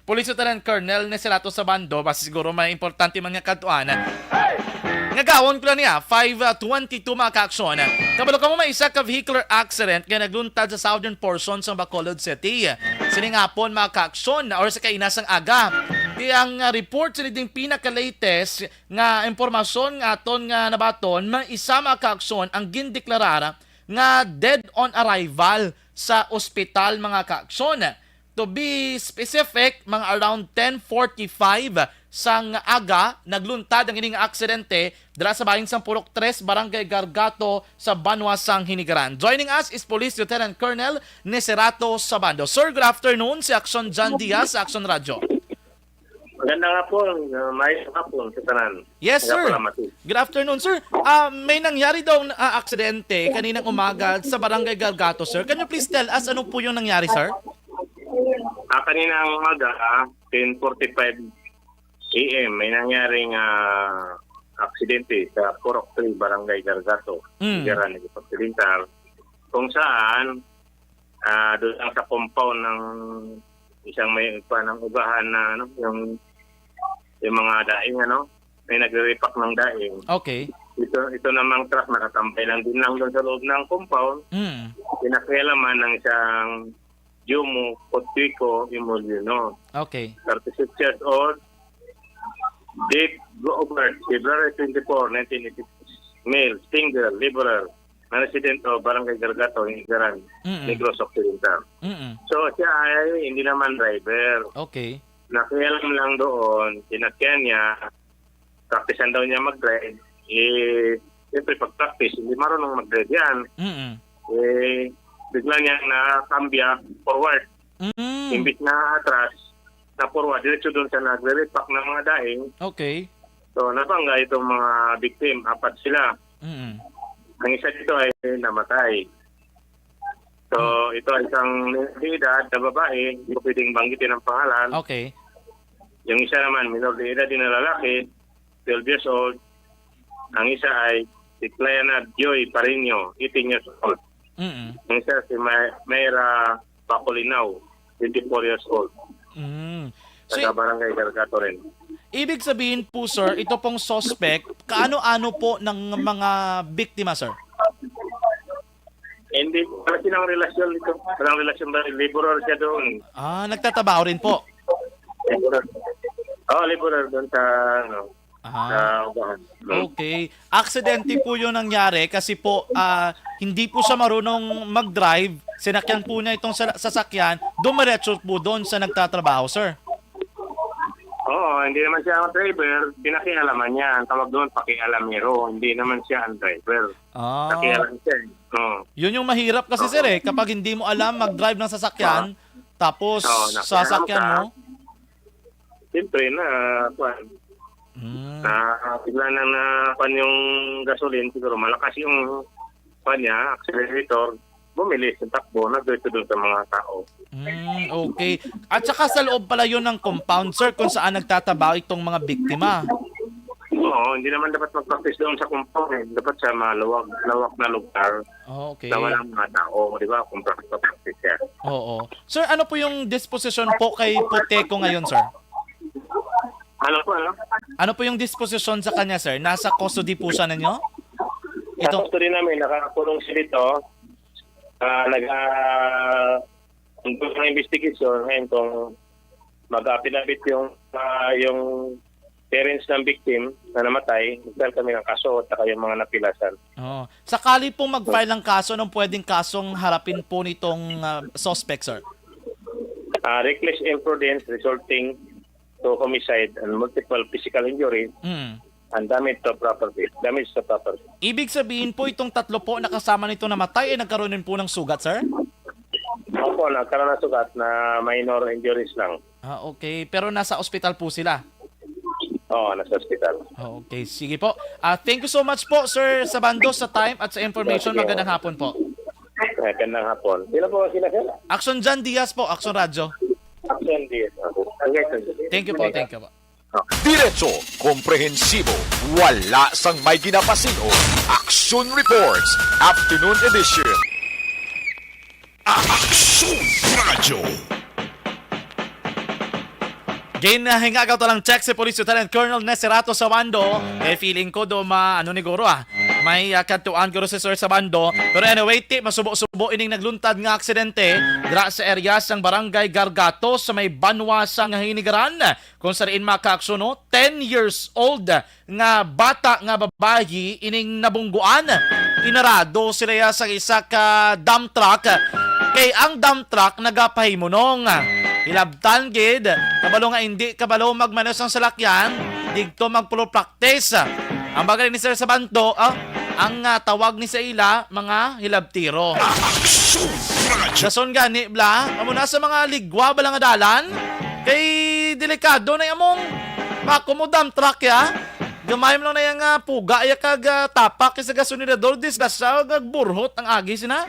Police Lieutenant Colonel Nicerato Sabando, basi siguro may importante man nga kadtuan. Ngagawon ko lang niya, five twenty-two, mga kaaksyon. Kabalo kamo, may isa ka vehicular accident nga nagluntad sa southern portion sa Bacolod City. Sining hapon, mga kaaksyon, or sa kainasang aga. Kaya ang, ah, report sa leading pinaka-latest nga impormasyon nga aton nga nabaton, may isa, mga kaaksyon, ang gindeklarar nga dead on arrival sa ospital, mga kaaksyon. To be specific, mga around ten forty-five sang aga, nagluntad ang ining aksidente dira sa bahin sang Purok Tres, Barangay Gargato, sa Banwa sang Hinigaran. Joining us is Police Lieutenant Colonel Nicerato Sabando. Sir, good afternoon. Si Aksyon John Diaz sa Aksyon Radyo. Magandang hapon, uh, maayong hapon sa tanan. Yes, sir. Good afternoon, sir. Ah, may nangyari daw na, ah, aksidente kaninang umaga sa Barangay Gargato, sir. Can you please tell us ano po yung nangyari, sir? Ah, kaninang umaga, ah, ten forty-five A M, may nangyaring, ah, aksidente sa Purok Three, Barangay Gargato, Mm. Hinigaran, Negros Occidental, kung saan, ah, doon lang sa compound ng isang may, pa, ng ugahan na, ano, yung, yung mga daing, ano, may nagre-repack ng daing. Okay. Ito, ito namang truck nakatambay lang din lang doon sa loob ng compound. Mm. Pinakialaman ng isang Jomo Potico Emolino, Okay. thirty-six years old, date of birth, February twenty-four, nineteen eighty-six, male, single, laborer, na resident of Barangay Gargato, Hinigaran, Mm-mm. Negros Occidental. Mm-mm. So, siya ay hindi naman driver. Okay. Nakialam lang doon, sinakyan niya, practicean daw niya mag-drive. Eh, siyempre, pag practice, hindi marunong mag-drive yan. Mm-mm. Eh, bigla niya nakambya forward. Mm. Imbis na atras, na forward, diretso doon sa nagre-repack ng mga daing. Okay. So, nabangga itong mga victim, apat sila. Mm. Ang isa dito ay namatay. So, ito ay isang may edad na babae, hindi ko pwedeng banggitin ang pangalan. Okay. Yung isa naman, minor de edad din na lalaki, twelve years old. Ang isa ay si Clayana Joy Parino, eighteen years old. Mm. Ang isa si May-, Mayra Bacolinaw, twenty-four years old. Mm. So, taga Barangay Gargato rin. Ibig sabihin po, sir, ito pong suspect, kaano-ano po ng mga biktima, sir? Hindi, wala silang relasyon dito. Walang relasyon ba? Laborer siya doon. Ah, nagtatrabaho rin po? Laborer. Oo, laborer doon sa, ano, Ah. sa upahan. Hmm. Okay. Aksidente po yung nangyari kasi po, ah, hindi po siya marunong mag-drive. Sinakyan po niya itong sa-, sasakyan. Dumiretso po doon sa nagtatrabaho, sir. Oo, hindi naman siya ang driver. Pinakialaman niya. Ang tawag doon, pakialamero. Hindi naman siya ang driver. Ah. Pakialam siya eh. Oo. Yun yung mahirap kasi, Oo. sir, eh. Kapag hindi mo alam mag-drive ng sasakyan, Ah. tapos Oo, nakialam sasakyan ka. mo? Siyempre, na, kuwan. Hmm. Na, bigla nang na, kuwan yung gasolina, siguro malakas yung, kuwan niya, accelerator, bumilis yung takbo, nagdiretso dun sa mga tao. Hmm, okay. At saka sa loob pala yun ng compound, sir, kung saan nagtatabaw itong mga biktima. Oo, hindi naman dapat mag-practice doon sa compound eh. Dapat sa maluwag, lawak na lugar Oh, okay. na walang mga tao, di ba? Kung practice, practice siya. Oo. Sir, ano po yung disposition po kay Poteco ngayon, sir? Ano po, ano? Ano po yung disposition sa kanya, sir? Nasa custody po siya ninyo? Sa Ito custody namin, nakakulong siya dito. Ah, nag, ah, ang gusto ng investigation, ngayon kung mag-affidavit yung, ah, yung parents ng victim na namatay, mag-file kami ng kaso at saka yung mga napilasan. Oh. Sakali po mag-file ng kaso, anong pwedeng kasong harapin po nitong, ah, suspect, sir? Ah, reckless imprudence resulting to homicide and multiple physical injury Mm. and damage to property. Damage to property. Ibig sabihin po, itong tatlo po na kasama nitong namatay ay nagkaroon din po ng sugat, sir? Opo, nagkaroon ng sugat na minor injuries lang. Ah, okay. Pero nasa ospital po sila? Oo, nasa ospital. Okay, sige po. Ah, thank you so much po, Sir Sabando, sa time at sa information. Sige. Magandang hapon po. Eh, magandang hapon. Sino po sila, sir? Action Jan Diaz po, Action Radyo. Action Diaz. Okay, sir. Thank you po, thank you po. Diretso, komprehensibo, wala sang may ginapasin-o. Action Reports, Afternoon Edition. Action Radyo. Ginhingagaw ta lang check si Police Lieutenant Colonel Neserato Sabando. Kay feeling ko do ma-, ano ni guro, ah, may, ah, kadtuan guro si Sir Sabando. Pero anyway, ti, masubo-subo ining nagluntad nga aksidente dira sa area sang Barangay Gargato sa may Banwa sang Hinigaran. Kung sa diin, mga kaaksyon, no, ten years old nga bata nga babayi ining nabungguan. Inarado sila ya sa isa ka dump truck, kay ang dump truck nagapahimunong. Hilabtan gid, kabalo nga indi kabalo magmaneho sang salakyan, digto magpulo practice. Ang bagay ni Sir Sabando, ah, ang, ah, tawag ni sa ila, mga hilabtiro. Dason gani, bla, amo na sa mga ligwa bala nga dalan. Kay delikado na among makumod dump truck ya. Gamay man lang na yang, ah, puga ya kag, ah, tapak sa gasolinador, disgrasya, gagburhot ang agi sina.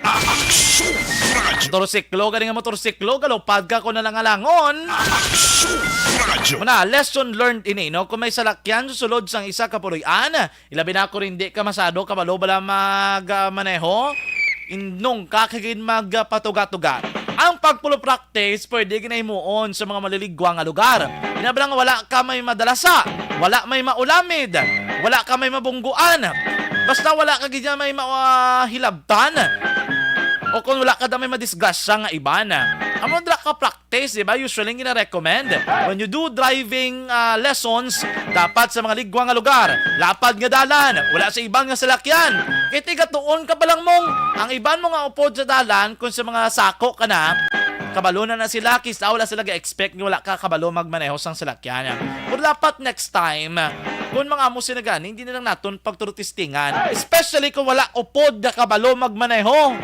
Motorsiklo, gani nga motorsiklo, galupad ka ko na lang alangon. Muna, lesson learned ini, no? Kung may salakyan susulod sang isa ka puloy-an, ilabi na kung hindi ka masado, kabalo bala mag, ah, maneho, in-, nung ka kagid magpatuga-tuga. Ang pagpulo practice pwede ginahimuon sa mga maliligwa nga lugar. Inabalang wala ka may madalasa, wala may maulamid, wala ka may mabungguan. Basta wala ka gid may mahilabtan o kung wala ka da may madisgrasya nga iban. Amo dira ka practice, di ba? Usually, gina-recommend. When you do driving, ah, lessons, dapat sa mga ligwa nga lugar, lapad nga dalan, wala sa iban nga salakyan. Kay tigatuon ka pa lang mong, ang iban mo nga upod sa dalan, kung sa mga sako ka na, kabalo na na sila, kisa wala sila ga-expect nga wala ka kabalo magmaneho sang salakyan. Pero dapat next time, kung mga amo sila gani, hindi na lang naton pagturutistingan. Especially kung wala upod nga kabalo magmaneho.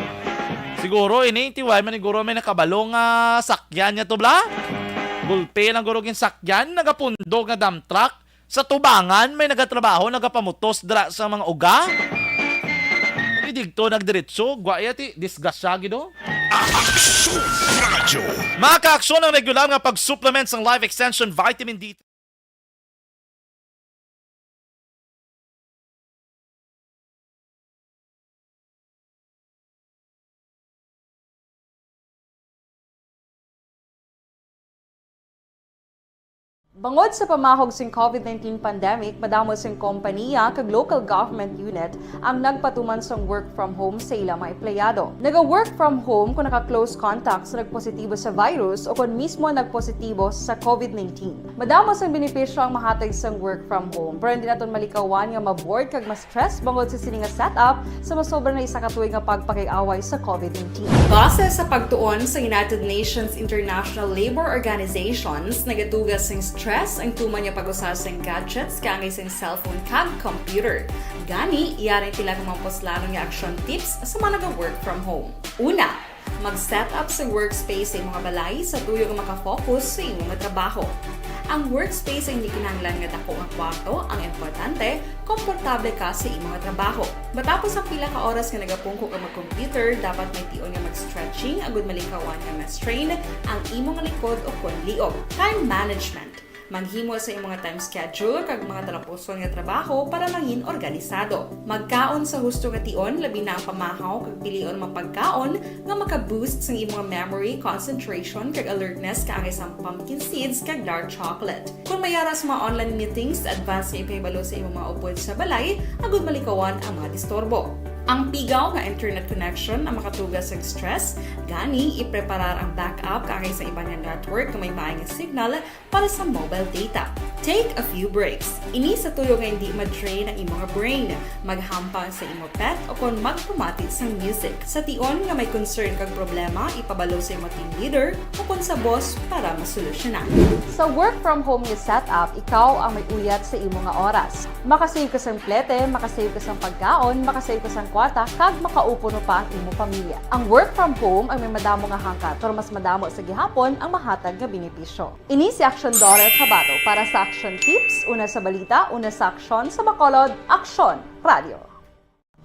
Siguro ini, tiway man siguro may nakabalo nga sakyan niya to, bla? Gulpi lang guro gin sakyan, nagapundog nga dump truck. Sa tubangan, may nagatrabaho, nagapamutos dira sa mga uga. Idigto nagdiretso, gwa iya ti, disgrasya gid, oh. Action Radyo. Mga kaaksyon, ang regular nga pag-supplement sang Life Extension Vitamin D Bangod sa pamahog sing covid nineteen pandemic, madamo sing kompaniya kag local government unit ang nagpatuman sang work from home sa ila mga empleyado. Naga-work from home kung naka-close contact sa nagpositibo sa virus o kon mismo nagpositibo sa covid nineteen. Madamo sang benepisyo ang mahatag sang work from home, pero hindi naton malikawan nga ma-bored kag ma-stress bangod sa sini nga setup sa masobra na isa ka tuig nga pagpakig-away sa covid nineteen. Base sa pagtuon sa United Nations International Labour Organizations, nagatuga sing stress ang tuman nga pag-usa sing gadgets kaangay sing cellphone kag computer. Gani, yari ang pila ka mga puslanon nga action tips sa mga naga-work from home. Una, mag-set up sa workspace sa imo nga balay sa tuyo nga makafocus sa imo nga trabaho. Ang workspace ay hindi kinahanglan nga dako nga kwarto, ang importante, komportable ka sa imo nga trabaho. Matapos ang pila ka oras nga nagapungko ka mag-computer, dapat may tion nga mag-stretching agud malikawan nga ma-strain ang imo nga likod o kon liog. Time management. Maghimo sa imo nga time schedule kag mga talapuson nga trabaho para mangin organisado. Magkaon sa husto nga tion, labi na ang pamahaw kag pilion mga pagkaon nga maka-boost sang imo nga memory, concentration, kag alertness kaangay sang pumpkin seeds kag dark chocolate. Kon may ara sa mga online meetings, advance nga ipahibalo sa imo mga upod sa balay agud malikawan ang mga disturbo. Ang pigaw nga internet connection ang makatuga sang stress, gani ipreparar ang backup kaangay sa iban nga network nga may maay nga signal para sa mobile data. Take a few breaks. Ini sa tuyo nga hindi ma-drain ang imo nga brain. Maghampang sa imo pet o kon magpamati sang music. Sa tion nga may concern kag problema, ipabalo sa imo team leader o kon sa boss para masolusyonan. Sa work from home nga setup, ikaw ang may uyat sa imo nga oras. Makasave ka sang plete, makasave ka sang pagkaon, makasave ka sang kwarta kag makaupo no pa ang imo pamilya. Ang work from home ang may madamo nga hangkat, pero mas madamo sa gihapon ang mahatag nga benepisyo. Ini si Action Daughter Kabato para sa Action Tips, una sa balita, una sa aksyon, sa Bacolod, Aksyon Radio.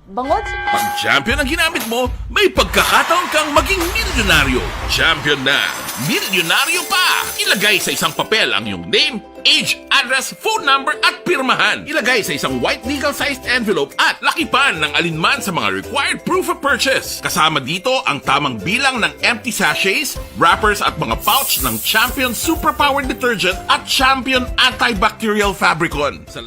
Bangod sa Pag champion ang ginamit mo, may pagkakataon kang maging milyonaryo. Champion na! Milyonaryo pa! Ilagay sa isang papel ang iyong name, age, address, phone number, at pirmahan. Ilagay sa isang white legal-sized envelope at lakipan ng alinman sa mga required proof of purchase. Kasama dito ang tamang bilang ng empty sachets, wrappers, at mga pouch ng Champion Superpower Detergent at Champion Antibacterial Fabricon. Sa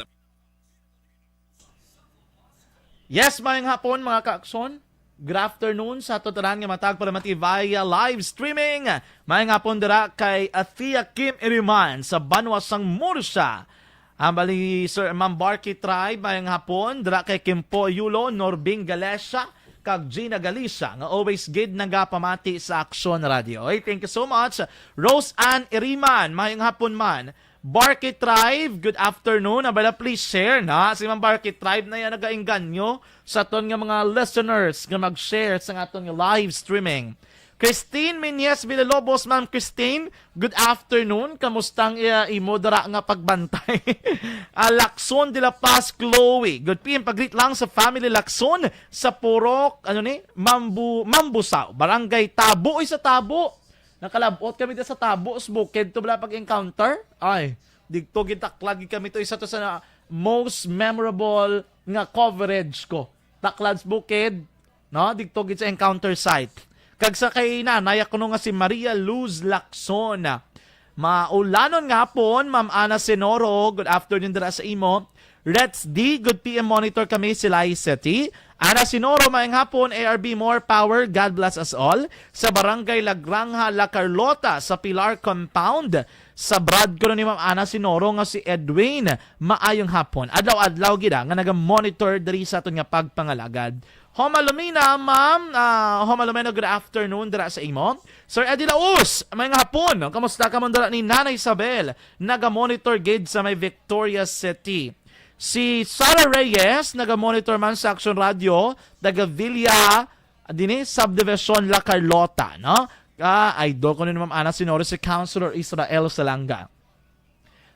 Yes, mayong hapon, mga kaakson. Good afternoon sa aton tanan nga matag palamati via live streaming. Mayong hapon dira kay Athea Kim Iriman sa banwa sang Murcia. Ang bali, Sir Ma'am Barky Tribe, mayong hapon. Dira kay Kimpo Yulo, Norbing Galesia, kag Gina Galicia, nga always gid nagapamati sa Aksyon Radio. Oy, thank you so much. Rose Ann Iriman, mayong hapon man. Barky Tribe, good afternoon. Abala, please share na. Si Ma'am Barky Tribe na yan nagaengganyo sa aton nga mga listeners nga mag-share sa aton nga live streaming. Christine Menyes Villalobos, Ma'am Christine, good afternoon. Kamusta ang, uh, imo dara nga pagbantay? Ah, Lacson de la Paz, Chloe. Good P M, pag-greet lang sa family Lacson sa Purok, ano ni? Mambu, Mambusao, Barangay Tabo. Uy, sa Tabo. Nakalabot kami dito sa Tabo, sa bukid to bala pag-encounter. Ay, digto gitaklad gid kami to, isa to sa na, most memorable nga coverage ko. Taklad sa bukid, no? Digto gid sa encounter site. Kag sa kay nanay ako no nga si Maria Luz Lacson. Maulanon nga hapon, Ma'am Ana Senoro. Good afternoon dira sa imo. Reds D, good P M monitor kami, Silay City. Ana Sinoro, mayang hapon, A R B, more power, God bless us all. Sa Barangay Lagranja, La Carlota, sa Pilar Compound, sa brad ko ni Ma'am Ana Sinoro nga si Edwin. Maayong hapon. Adlaw-adlaw gid, ah, nga naga-monitor diri sa aton nga pagpangalagad. Homa Lumina, ma'am. Ah, Homa Lumina, good afternoon dira sa imo. Sir Eddie Laus, mayang hapon. Kamusta ka man dira ni Nanay Isabel? Naga-monitor gid sa may Victoria City. Si Sarah Reyes, naga-monitor man sa Action Radio, taga Villa, dini, Subdivision La Carlota, no? Ah, idol ko ni Ma'am Ana Sinoro, si Councilor Israel Salanga.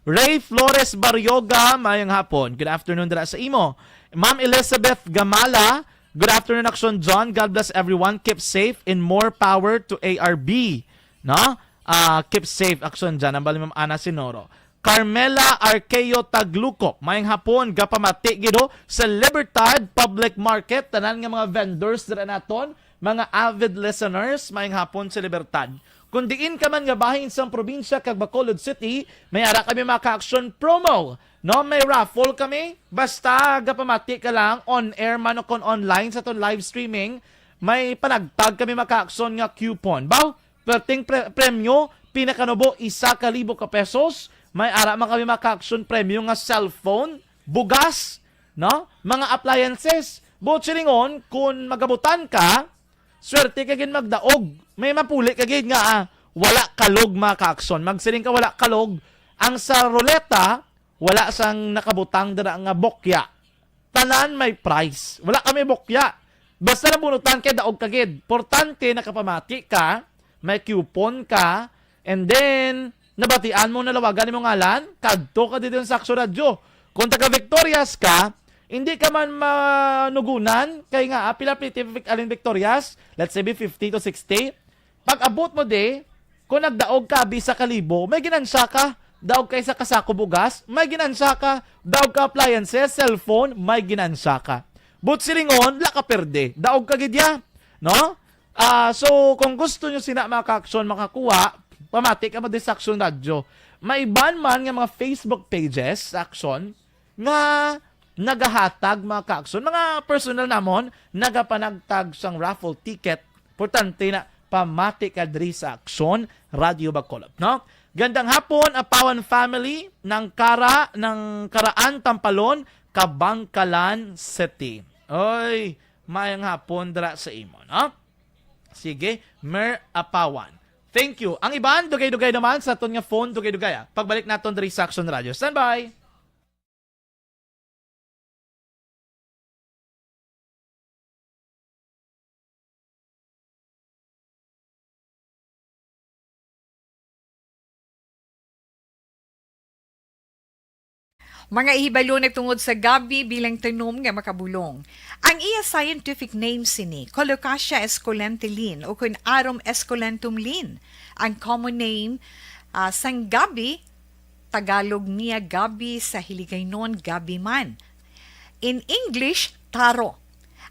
Ray Flores Barrioga, mayang hapon. Good afternoon dira sa imo. Ma'am Elizabeth Gamala, good afternoon, Action John. God bless everyone. Keep safe and more power to A R B. No? Ah, keep safe, Action John. Ang bali, Ma'am Ana Sinoro. Carmela Arqueo Tagluco, mayang hapon, gapamati gid ho sa Libertad Public Market, tanan nga mga vendors dira naton, mga avid listeners, mayang hapon sa Libertad. Kung diin ka man nga bahin sang probinsya kag Bacolod City, may ara kami mga ka-action promo. No, may raffle kami. Basta gapamati ka lang, on air man o kon online sa aton live streaming, may panagtag kami mga ka-action nga coupon. Baw, perting pre-, premyo, pinakanubo, isa ka libo ka pesos. May ara man kami mga ka-action premyo nga cellphone, bugas, no? Mga appliances. Buot silingon, kung magabutan ka, swerte ka gid magdaog. May mapuli ka gid nga, ah, wala kalog, mga ka-action. Magsiling ka wala kalog, ang sa ruleta, wala sang nakabutang dira nga bokya. Tanan may price. Wala kami bokya. Basta nabunutan kay daog ka gid. Importante nakapamati ka, may coupon ka, and then nabatian mo, nalawagan nimo ngalan, kadto ka dito sa Action Radio. Kung taga Victorias ka, hindi ka man manugunan, kay nga, ah, pila pliti alin Victorias, let's say, be fifty to sixty. Pag abot mo di, kung nagdaog ka, bisa ka libo, may ginansya ka. Daog ka isa ka sako bugas, may ginansya ka. Daog ka appliances, cellphone, may ginansya ka. But silingon, la ka perde. Daog ka gid ya, no? Ah, so, kung gusto nyo sina mga ka-action makakuha, pamati ka mo di sa Action Radio. May iban man nga mga Facebook pages sa Action nga nagahatag, mga ka-action, mga personal namon, nagapanagtag sang raffle ticket. Importante na pamati ka diri sa Action Radio Bacolod, no? Gandang hapon, Apawan family, ng Kara, ng Karaan, Tampalon, Kabangkalan City. Oy, mayang hapon dira sa imo, no? Sige, Mer Apawan. Thank you. Ang iban, dugay-dugay naman sa aton nga phone, dugay-dugay, ah. Pagbalik naton diri sa Action Radio. Standby! Mga ihibalo na tungod sa gabi bilang tanom nga makabulong. Ang iya scientific name sini, Colocasia esculenta Lin, o kun Arum esculentum Lin. Ang common name, ah, sang gabi, Tagalog niya gabi, sa Hiligaynon gabi man. In English, taro.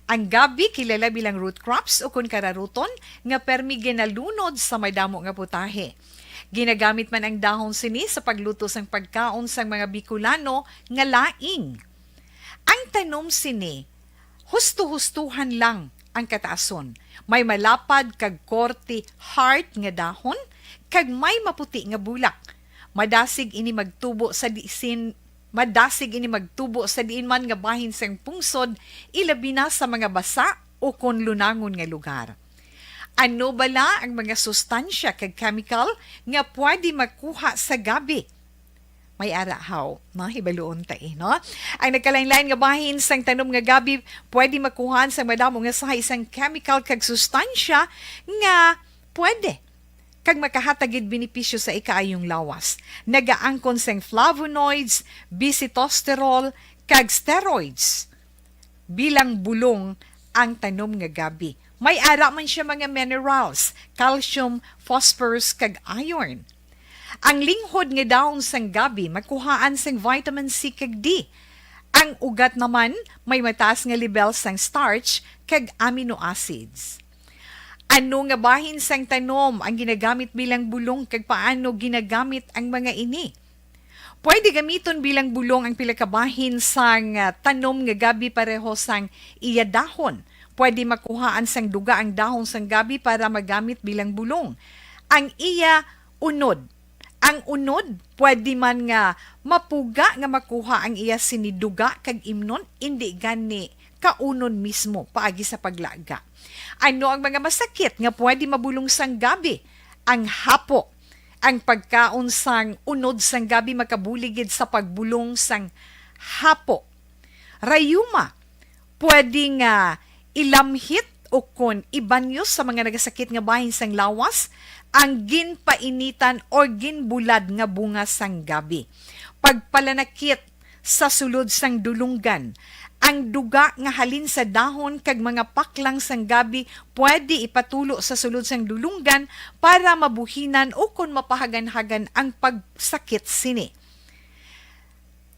Ang gabi kilala bilang root crops o kun kararuton nga permi ginalunod sa madamo nga putahe. Ginagamit man ang dahon sini sa pagluto sang pagkaon sang mga Bicolano nga laing. Ang tanom sini, husto-hustuhan lang ang kataason. May malapad kag korte heart nga dahon kag may maputi nga bulak. Madasig ini magtubo sa disin, madasig ini magtubo sa diin man nga bahin sang pungsod, ilabi na sa mga basa o kon lunangon nga lugar. Ano bala ang mga sustansya kag chemical nga pwede makuha sa gabi? May ara haw, no? Hibaluon ta, eh, no? Ang nagkalain-lain nga bahin sang tanom nga gabi pwede makuhaan sang madamo nga sahay sang chemical kag sustansya nga pwede kag makahatag gid benepisyo sa ikaayong lawas. Nagaangkon sang flavonoids, bisitosterol, kag steroids. Bilang bulong ang tanom nga gabi. May ara man siya mga minerals, calcium, phosphorus, kag iron. Ang linghod nga dahon sang gabi makuhaan sang vitamin C kag D. Ang ugat naman may mataas nga lebel sang starch kag amino acids. Ano nga bahin sang tanom ang ginagamit bilang bulong kag paano ginagamit ang mga ini? Pwede gamiton bilang bulong ang pila ka bahin sang, ah, tanom nga gabi pareho sang iya dahon. Pwede makuhaan sang duga ang dahon sang gabi para magamit bilang bulong. Ang iya unod. Ang unod, pwede man nga mapuga nga makuha ang iya sini duga kag imnon, indi gani kaunon mismo paagi sa paglaga. Ano ang mga masakit nga pwede mabulong sang gabi? Ang hapo. Ang pagkaon sang unod sang gabi makabulig gid sa pagbulong sang hapo. Rayuma, pwede nga ilamhit o kon ibanyo sa mga nagasakit nga bahin sang lawas ang ginpainitan o ginbulad nga bunga sang gabi. Pagpalanakit sa sulod sang dulunggan. Ang duga nga halin sa dahon kag mga paklang sang gabi pwede ipatulo sa sulod sang dulunggan para mabuhinan o kon mapahaganhagan ang pagsakit sini.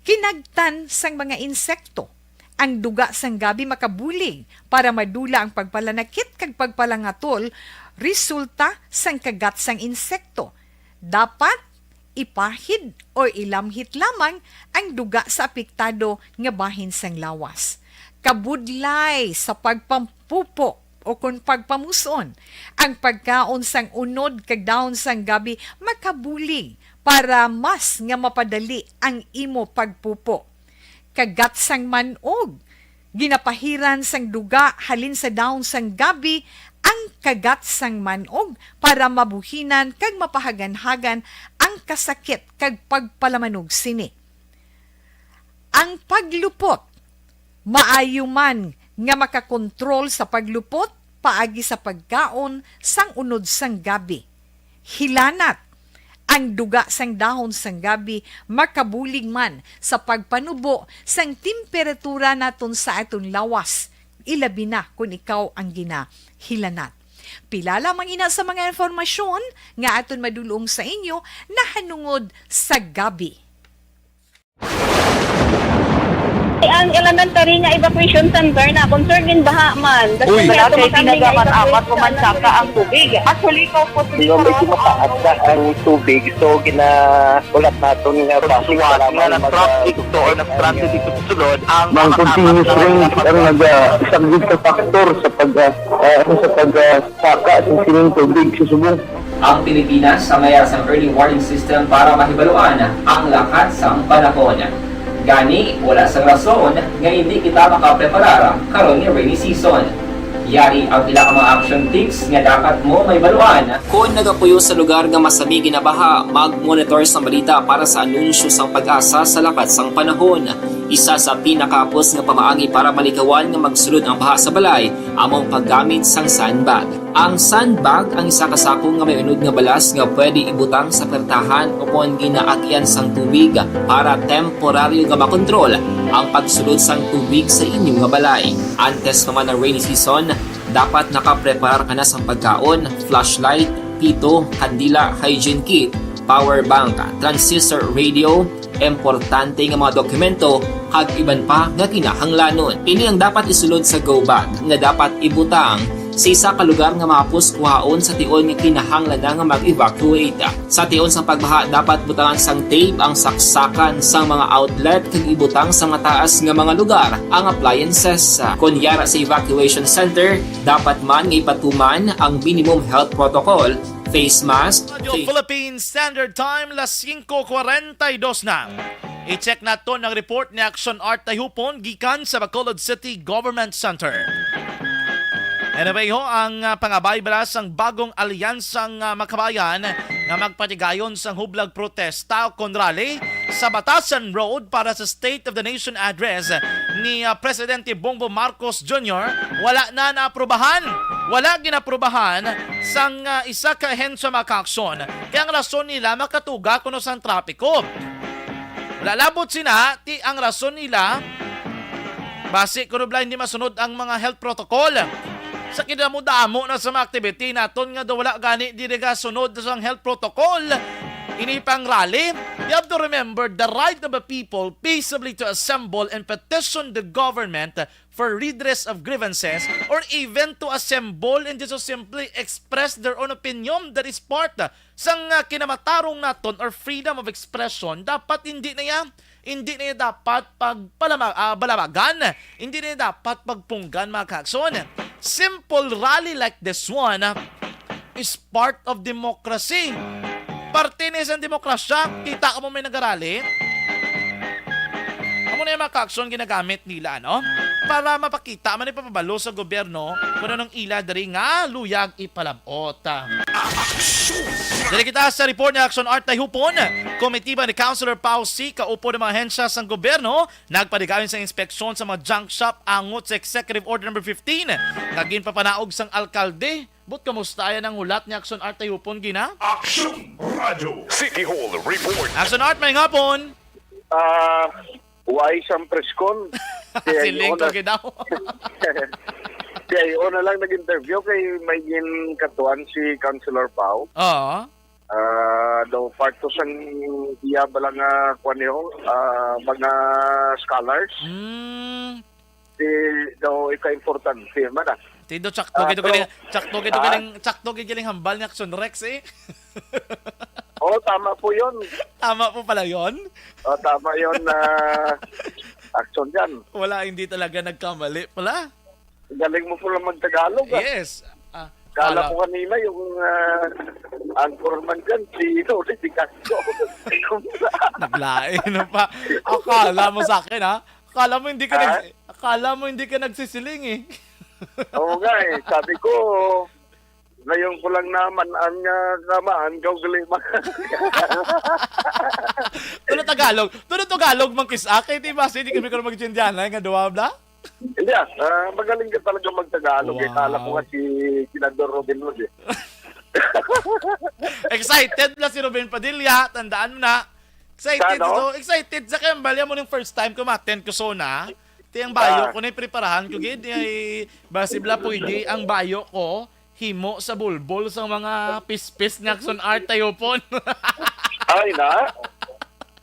Kinagtan sang mga insekto. Ang duga sang gabi makabulig para madula ang pagpalanakit kag pagpalangatol resulta sang kagat sang insekto. Dapat ipahid o ilamhit lamang ang duga sa apektado nga bahin sang lawas. Kabudlay sa pagpampupo o kon pagpamus-on, ang pagkaon sang unod kag dahon sang gabi makabulig para mas nga mapadali ang imo pagpupo. Kagat sang man-og. Ginapahiran sang duga halin sa dahon sang gabi ang kagat sang man-og para mabuhinan kag mapahaganhagan ang kasakit kag pagpalamanog sini. Ang paglupot. Maayo man nga makakontrol sa paglupot paagi sa pagkaon sang unod sang gabi. Hilanat. Ang duga sang dahon sang gabi makabulig man sa pagpanubo sang temperatura naton sa aton lawas, ilabi na kon ikaw ang ginahilanat. Pila lamang ina sa mga impormasyon nga aton madulong sa inyo nahanungod sa gabi. Ang elementary nga evacuation center na concern in baha man. Uy. Wala kay tinaga man, apat ko man saka ang tubig. Actually, ikaw po, Nga medyo mataas na ang tubig, so ginahulat naton nga bahin nga kailangan na-traffic to or na-stranded dito sa sulod ang mga continuous rain ang naga-, isang sa factor sa pag, ah, ah, ano, sa pag, ah, saka sa sining tubig sa subong. Ang Pilipinas sa mayas ang early warning system para mahibaluan ang lakat sang panahon. Gani, wala sang rason nga hindi kita makapreparar karon nga rainy season. Yari ang pila ka mga action tips nga dapat mo mahibaluan. Kon nagapuyo sa lugar nga masami ginabaha, mag-monitor sang balita para sa anunsyo sang PAGASA sa lakat sang panahon. Isa sa pinakahapos nga pamaagi para malikawan nga magsulod ang baha sa balay amo ang paggamit sang sandbag. Ang sandbag ang isa ka sako nga may unod nga balas nga pwede ibutang sa pertahan o kon ginaagyan sang tubig para temporaryo nga makontrol ang pagsulod sang tubig sa inyo nga balay. Antes pa man ang rainy season, dapat nakapreparar ka na sang pagkaon, flashlight, pito, kandila, hygiene kit, power bank, transistor radio, importante nga mga dokumento, kag iban pa nga kinahanglanon. Ini ang dapat isulod sa go bag nga dapat ibutang sa isa ka lugar nga mahapos kuhaon sa tion nga kinahanglan na nga mag-evacuate. Sa tion sang pagbaha, dapat butangan sang tape ang saksakan sang mga outlet kag ibutang sa mataas nga mga lugar ang appliances. Kon yara sa evacuation center, dapat man nga ipatuman ang minimum health protocol, face mask, Radio face Philippine Standard Time, las singko kwarenta y dos na. I-check naton ang report ni Action Art Tayhupon gikan sa Bacolod City Government Center. Anyway ho, ang ah, pangabay bala sang bagong alyansang ah, makabayan nga magpatigayon sang hublag protesta o kon rally sa Batasan Road para sa State of the Nation Address ni ah, Presidente Bongbong Marcos Junior wala na naaprubahan. Wala ginaprubahan sang ah, isa ka ahensya, mga kaakson. Kaya ang rason nila makatuga kuno sang trapiko. Wala labot sina, ti ang rason nila, basi kuno bala hindi masunod ang mga health protocol. Sa kinadamo-damo na sa mga activity naton nga daw wala gani diri gasunod sa health protocol, ini pang rally, you have to remember the right of the people peaceably to assemble and petition the government for redress of grievances or even to assemble and just to simply express their own opinion. That is part sang ah, kinamatarong naton or freedom of expression. Dapat hindi na iya, hindi na iya dapat pagpalama-, ah, balabagan, hindi na iya dapat pagpunggan, mga kaakson. Simple rally like this one ah, is part of democracy. Parte ni sa demokrasya, kita mo may nagarali. Amo na yung mga kaakson ginagamit nila, ano? Para mapakita man ipapabalo sa gobyerno kung anong ila diri nga luyag ipalabot. Diri kita sa report ni Action Art Tayhupon. Komitiba ni Councilor Pau C, kaupo ng mga ahensya sang gobyerno, nagpadigayon sa inspeksyon sa mga junk shop angot sa Executive Order Number fifteen nga ginpapanaog sang alkalde. But kamusta yan ang hulat ni Action Art Tayhupon, Gina? Action Radio City Hall Report. Action Art, may ngapon. Ah, why sang press con? Siling ko gid daw. Kay una lang nag-interview kay may ginkatuan si Councilor Pau. Oo. Ah, daw part to sang iya bala nga kuan niyo, ah, mga scholars. Mm. Di daw ika importante man ah. Tido, tsakto Ah, gid to pero galing, tsakto gid to Ah? galing, tsakto gid galing hambal ni Action Rex eh. Oh, tama po 'yun. Tama po pala 'yon. Oh, tama 'yun na action 'yan. Wala, hindi talaga nagkamali pala. Galing mo pala mag-Tagalog ah. Yes. Ah, Kala kala ko kanina yung ah, anchorman dyan, si Tony De Castro. Naglain na pa. Akala mo sa akin, ha? Akala mo hindi ka Ha? nag-, akala mo hindi ka nagsisiling, eh. Oo nga eh. Sabi ko, ngayon ko lang naman ang ah, naman, gaw gali man. Tulo Tagalog. Tulo Tagalog, man kis-a. Kay di ba, hindi kami ko magdindihan, nga duwa bla? Hindi ah, ah, magaling ka talaga mag-Tagalog eh. Kala ko Wow. nga si Senador Robin Hood eh. Excited na si Robin Padilla, tandaan mo na. Excited Sa ano? so, excited sa kaya bali mo ning first time ko ma-attend ko so na. Ti ang bayo Ah. ko na preparahan ko gid ay basi bla pwede ang bayo ko himo sa bulbol sa mga pispis ni Action Art Tayupon. Ay na?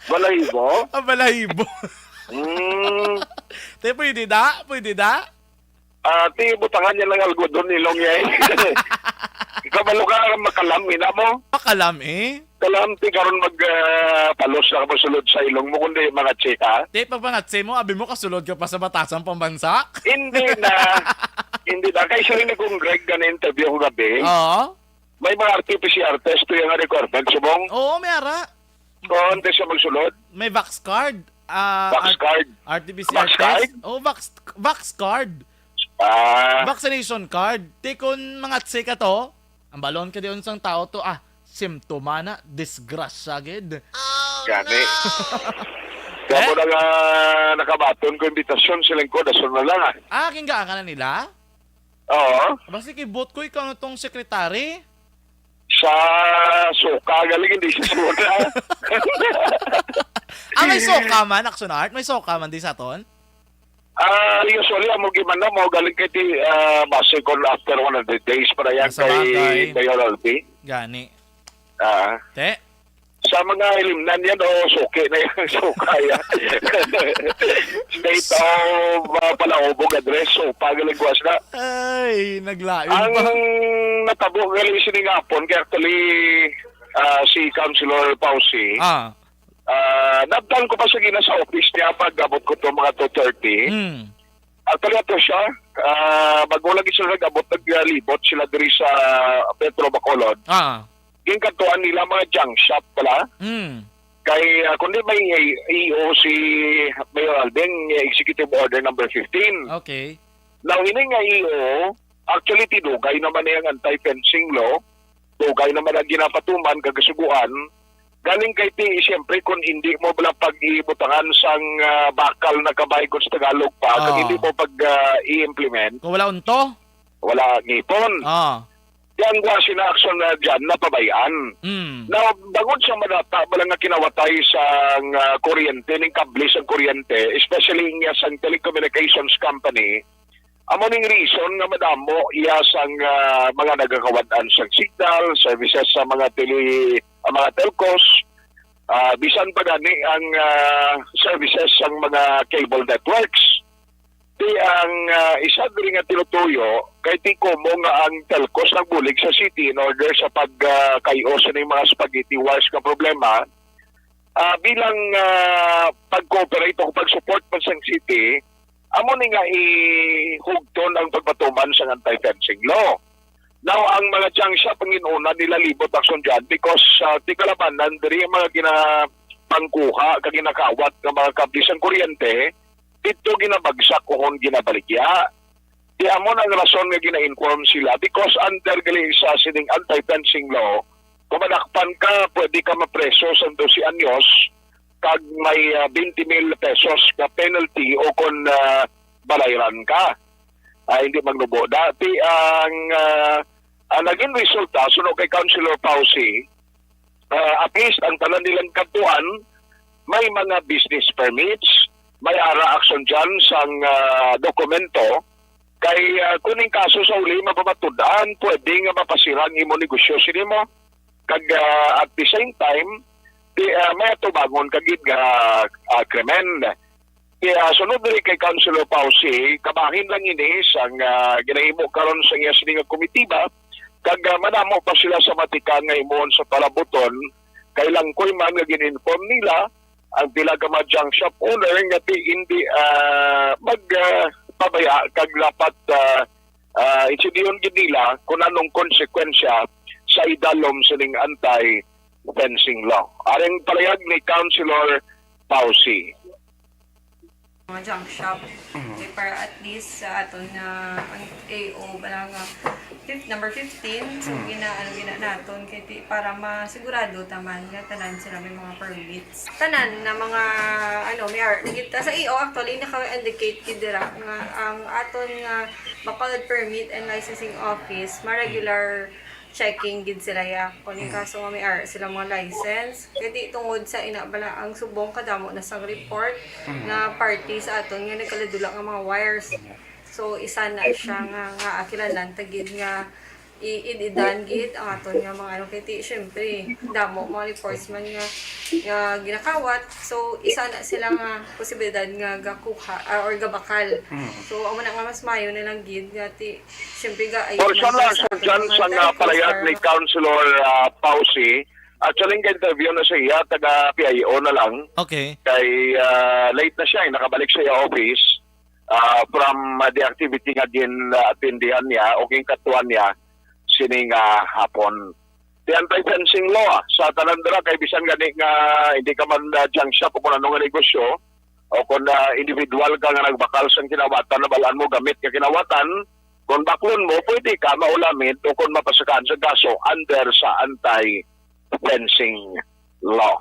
Balahibo? Ang balahibo. Mm. Te, pwede da? Pwede da? Ah, ti butangan niya lang algodon ilong niya eh. Kabalo ka makalam ina mo? Makalam eh. Kalam ti karon mag ah, palos na ka sulod sa ilong mo kundi mga chika. Te, pag mga tse mo, abi mo kasulod ka pa sa Batasan Pambansa? Hindi na. Hindi na. Kay siya ni kong Greg na interview ko gabi. Oo. May mga R T P C R test to yung requirement, subong? Oo, may ara. Kung di siya magsulod? May vax card. Ah, Vax R-, card? R T P C R Vax test. card? Oh, vax, vax card. Ah, Vaccination card. Ti kun mga tse ka to, ang balon ka di unsang tao to, ah, simptoma na, disgrasya gid. Gani. Kaya mo Eh? na nga nakabaton ko imbitasyon sa lingkod, aso na lang ah. Ah, kingga ka na nila? Oo. Basi kay buot ko ikaw na tong secretary. Sa suka, galing hindi sa suka. Ah, may soka man, Action Art? May soka man di sa aton? Ah, usually, amo gimana mo, galing kay ti, ah, base kon after one hundred days para yan Sa bagay. Kay Mayor Albi. Gani. Ah, Te? sa mga ilimnan yan, o suki na yan, suka yan. State of uh, Palaubog address, so pagaligwas na. Ay, naglain Ang pa. natabo galing sining hapon, kay actually, ah, si Councilor Pausi, Ah, ah, nabtan ko pa sa gina sa office niya pag abot ko to mga two thirty. hmm. Actually, ato siya, ah, bago lagi sila nag-abot, naglibot sila diri sa Metro Bacolod. Ah, Ginkadtuan nila mga junk shop pala. hmm. Kay, ah, kundi may E O si Mayor Alvin, nga Executive Order number fifteen. Okay. Now, ini nga E O, actually, tidugay naman niya ang anti-fencing law. Dugay naman ang ginapatuman, kagasuguan. Galing kay ti, siyempre, kung hindi mo bala pag-ibutangan sang ah, bakal na kabay kung sa Tagalog pa, kung Ah. hindi mo pag ah, i-implement, Kung wala unto? Wala ngipon. Ah. Di ang guwa sina action na dyan, napabayaan. Mm. Now, bangod sa madata, bala nga kinawatay sang ah, kuryente, ning kable sang kuryente, especially niya sang telecommunications company, amo ning reason nga madamo iya sang ah, mga nagakawad-an sang signal, services sa mga tele, ang mga telcos, ah, bisan pa gani ang ah, services sang mga cable networks. Ti ang ah, isa diri nga tinutuyo kay ti komo nga ang telcos nagbulig sa city in order sa pag ah, kay-o sining mga spaghetti wars nga problema, ah, bilang ah, pag-cooperate o pag-support man sang city, amo ni nga ihugton ang pagpatuman sang anti-fencing law. Now, ang mga junk shop ang inuna nila libot action dyan because ah, ti kalabanan diri ang mga ginapangkuha kag ginakawat nga mga kable sang kuryente, dito ginabagsak o kon ginabaligya. Di amo na ang rason nga gina-inform sila because under gali sa sining anti-fencing law, kung madakpan ka, pwede ka mapreso sa dose anyos kag may ah, twenty mil pesos ka penalty o kon ah, balayran ka. Ah, hindi magnubo. Dati ang ah, ang naging resulta, suno kay Councilor Pausi, ah, at least ang tanan nilang kadtuan, may mga business permits, may ara action dyan sang ah, dokumento. Kay ah, kung ning kaso sa uli mapamatud-an, pwede nga mapasira ang imo negosyo sini mo. Kag ah, at the same time, di, ah, may atubangon ka gid nga ah, krimen. Kaya sunod diri kay Councilor Pausi, kabahin lang ini sang ah, ginahimo karon sa iya sini nga komitiba, kag ah, madamo pa sila sa matikang nga himuon sa palabuton, kay langkoy man nga gin-inform nila ang pila ka mga junk shop owner nga ti hindi ah, mag ah, pabaya kag dapat ah, ah, intindiyon gid nila kung anong konsekwensya sa idalom sining anti-fencing law. Aring palayag ni Councilor Pausi. Mga junk shop. Okay, para at least sa aton nga ang A O bala nga fif- number fifteen, so gina ano gina naton kay ti- para masigurado taman nga tanan sila may mga permits. Tanan na mga ano may ar- nagita sa A O actually naka-indicate gid dira nga ang aton nga Bacolod Permit and Licensing Office ma-regular checking gid sila ya. Kung yung kaso nga may ara sila mga license, kay di tungod sa ina bala ang subong kadamo na sang report na party sa aton nga nagkaladula nga mga wires. So isa na siya nga nga akilanan ta gid nga i-ididan gid ang aton nga mga ano kay ti syempre damo mga reports man nga nga ginakawat. So isa na sila nga posibilidad nga gakuha ah, or gabakal. So amo na nga mas mayo na lang gid nga ti syempre ga ay Portion lang sa dyan sa nga palayag ni Councilor ah, Pausi. Actually, ang interview na siya, taga P I O na lang. Okay. Kay ah, late na siya, eh, nakabalik sa iya office ah, from ah, the activity nga gin-attendihan niya o ginkatuan niya sining ah, hapon. Ti anti-fencing law ah, sa tanan dira kay bisan gani nga hindi ka man ah, junk shop o kung ano nga negosyo o kung ah, individual ka nga nagbakal sang kinawatan, nabalaan mo gamit nga kinawatan, kung baklon mo, pwede ka maulamit o kung mapasakaan sa kaso under sa anti-fencing law.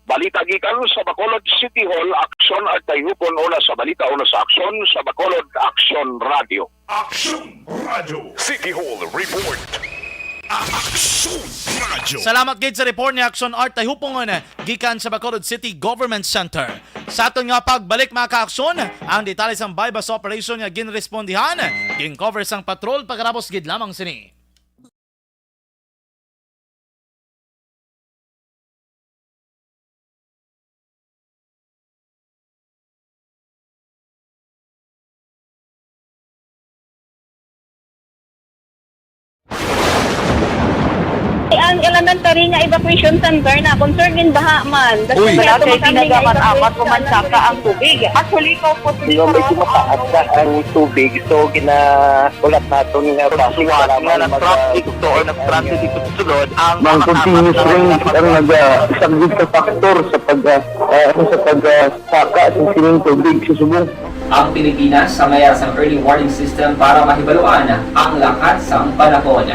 Balita gikan sa Bacolod City Hall, Aksyon Artayhupon, una sa balita, una sa aksyon, sa Bacolod Aksyon Radio. Aksyon Radyo City Hall Report. Aksyon Radyo. Salamat gid sa report ni Action Art Tayhupongon gikan sa Bacolod City Government Center. Sa aton nga pagbalik, mga kaaksyon, ang detalye sang buy-bust operation nga ginrespondihan, gin-cover sang patrol pagkatapos gid lamang sini. Ang elementary nga evacuation center na concern in baha man. Uy. Wala kay ginagaman amat ko man saka ang tubig. Actually, ko po. Di ba, medyo mataas na ang tubig, so gina- Ulat naton nga Pagsuwat nga nag-traffic to or nag-transit ito sulod ang Ang mga continuous rain ang naga-, isang big factor sa pag, ah, ah, sa pag, ah, saka sa sining tubig sa subong. Ang Pilipinas sa mayar sang early warning system para mahibaluan ang lakat sang panahon.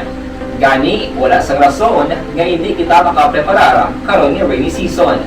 Gani, wala sang rason nga hindi kita makapreparar karon nga rainy season.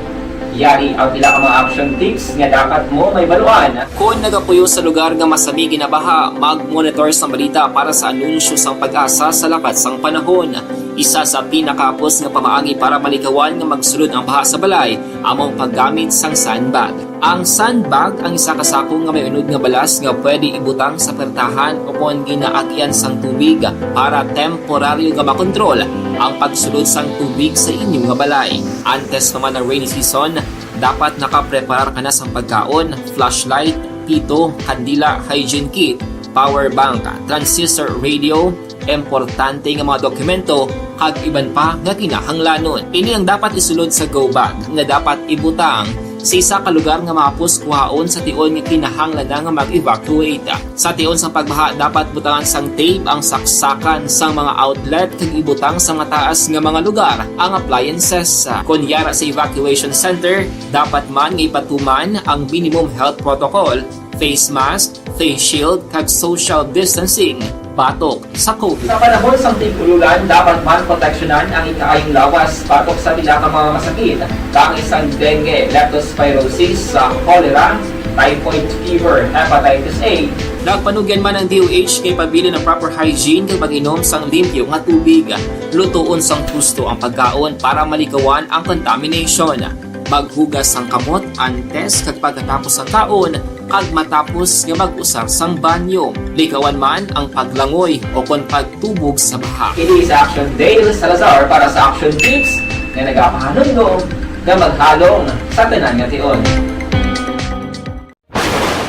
Yari ang pila ka mga action tips nga dapat mo mahibaluan. Kon nagapuyo sa lugar nga masami ginabaha, mag-monitor sang balita para sa anunsyo sang PAGASA sa lakat sang panahon. Isa sa pinakahapos nga pamaagi para malikawan nga magsulod ang baha sa balay amo ang paggamit sang sandbag. Ang sandbag ang isa ka sako nga may unod nga balas nga pwede ibutang sa pertahan o kon ginaagyan sang tubig para temporaryo nga makontrol ang pagsulod sang tubig sa inyo nga balay. Antes pa man ang rainy season, dapat nakapreparar ka na sang pagkaon, flashlight, pito, kandila, hygiene kit, power bank, transistor radio, importante nga mga dokumento, kag iban pa nga kinahanglanon. Ini ang dapat isulod sa go bag nga dapat ibutang sa isa ka lugar nga mahapos kuhaon sa tion nga kinahanglan na nga mag-evacuate. Sa tion sang pagbaha, dapat butangan sang tape ang saksakan sang mga outlet kag ibutang sa mataas nga mga lugar ang appliances. Kon yara sa evacuation center, dapat man nga ipatuman ang minimum health protocol, face mask, face shield, kag social distancing batok sa COVID. Sa panahon sang tig-ululan, dapat man proteksyonan ang ikaayong lawas batok sa pila ka mga masakit, kaangay sang dengue, leptospirosis, sa cholera, typhoid fever, hepatitis A. Nagpanugyan man ang D O H nga ipabilin ang proper hygiene kag mag-inom sang limpyo nga tubig. Lutoon sang husto ang pagkaon para malikawan ang contamination. Maghugas sang kamot antes kag pagkatapos sang kaon, kag matapos nga mag-usar sang banyo. Likawan man ang paglangoy o kon pagtubog sa baha. Ini sa Action Dale Salazar para sa Action Tips nga nagapahanumdom nga maghalong sa tanan nga tion.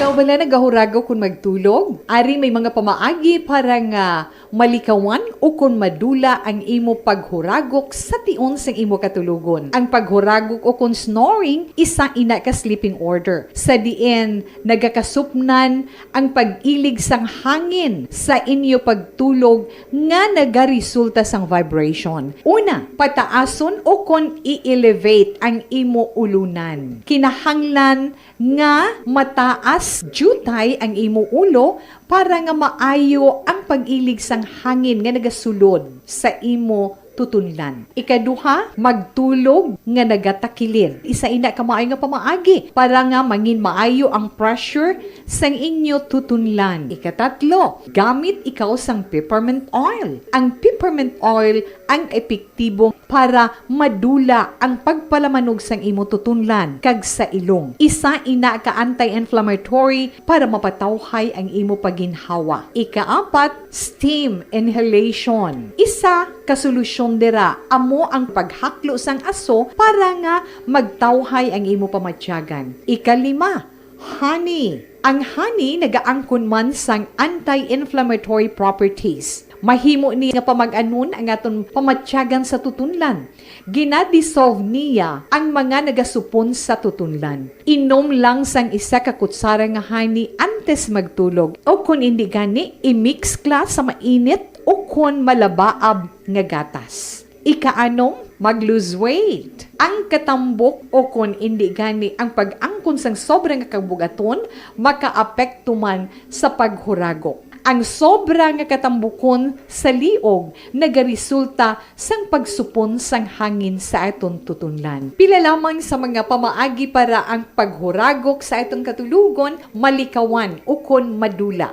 Ikaw bala nagahuragok kon magtulog? Ari may mga pamaagi para nga malikawan o kon madula ang imo paghuragok sa tion sang imo katulogon. Ang paghuragok o kon snoring, isa ina ka sleeping order, sa diin nagakasupnan ang pag-ilig sang hangin sa inyo pagtulog nga nagaresulta sang vibration. Una, pataason o kon i-elevate ang imo ulunan. Kinahanglan nga mataas diutay ang imo ulo para nga maayo ang pag-ilig sang hangin nga nagasulod sa imo tutunlan. Ikaduha, magtulog nga nagatakilid. Isa ina ka maayo nga pamaagi para nga mangin maayo ang pressure sang inyo tutunlan. Ikatatlo, gamit ikaw sang peppermint oil. Ang peppermint oil ang epektibo para madula ang pagpalamanog sang imo tutunlan kag sa ilong. Isa ina ka anti-inflammatory para mapatawhay ang imo pagginhawa. Ikaapat, steam inhalation. Isa ka solusyon dira amo ang paghaklo sang aso para nga magtawhay ang imo pamatyagan. Ikalima, honey. Ang honey nagaangkon man sang anti-inflammatory properties. Mahimo ni nga pamag-anon ang aton pamatyagan sa tutunlan. Ginadissolve niya ang mga nagasupon sa tutunlan. Inom lang sang isa ka kutsara nga honey antes magtulog, o kon indi gani, i-mix ka sa mainit o kon malabaab nga gatas. Ikaanom, mag-lose weight. Ang katambok o kon indi gani ang pag-angkon sang sobra nga kabug-aton makaapekto man sa paghuragok. Ang sobra nga katambukon sa liog nagaresulta sang pagsupon sang hangin sa aton tutunlan. Pila lamang sa mga pamaagi para ang paghuragok sa aton katulogon malikawan ukon madula.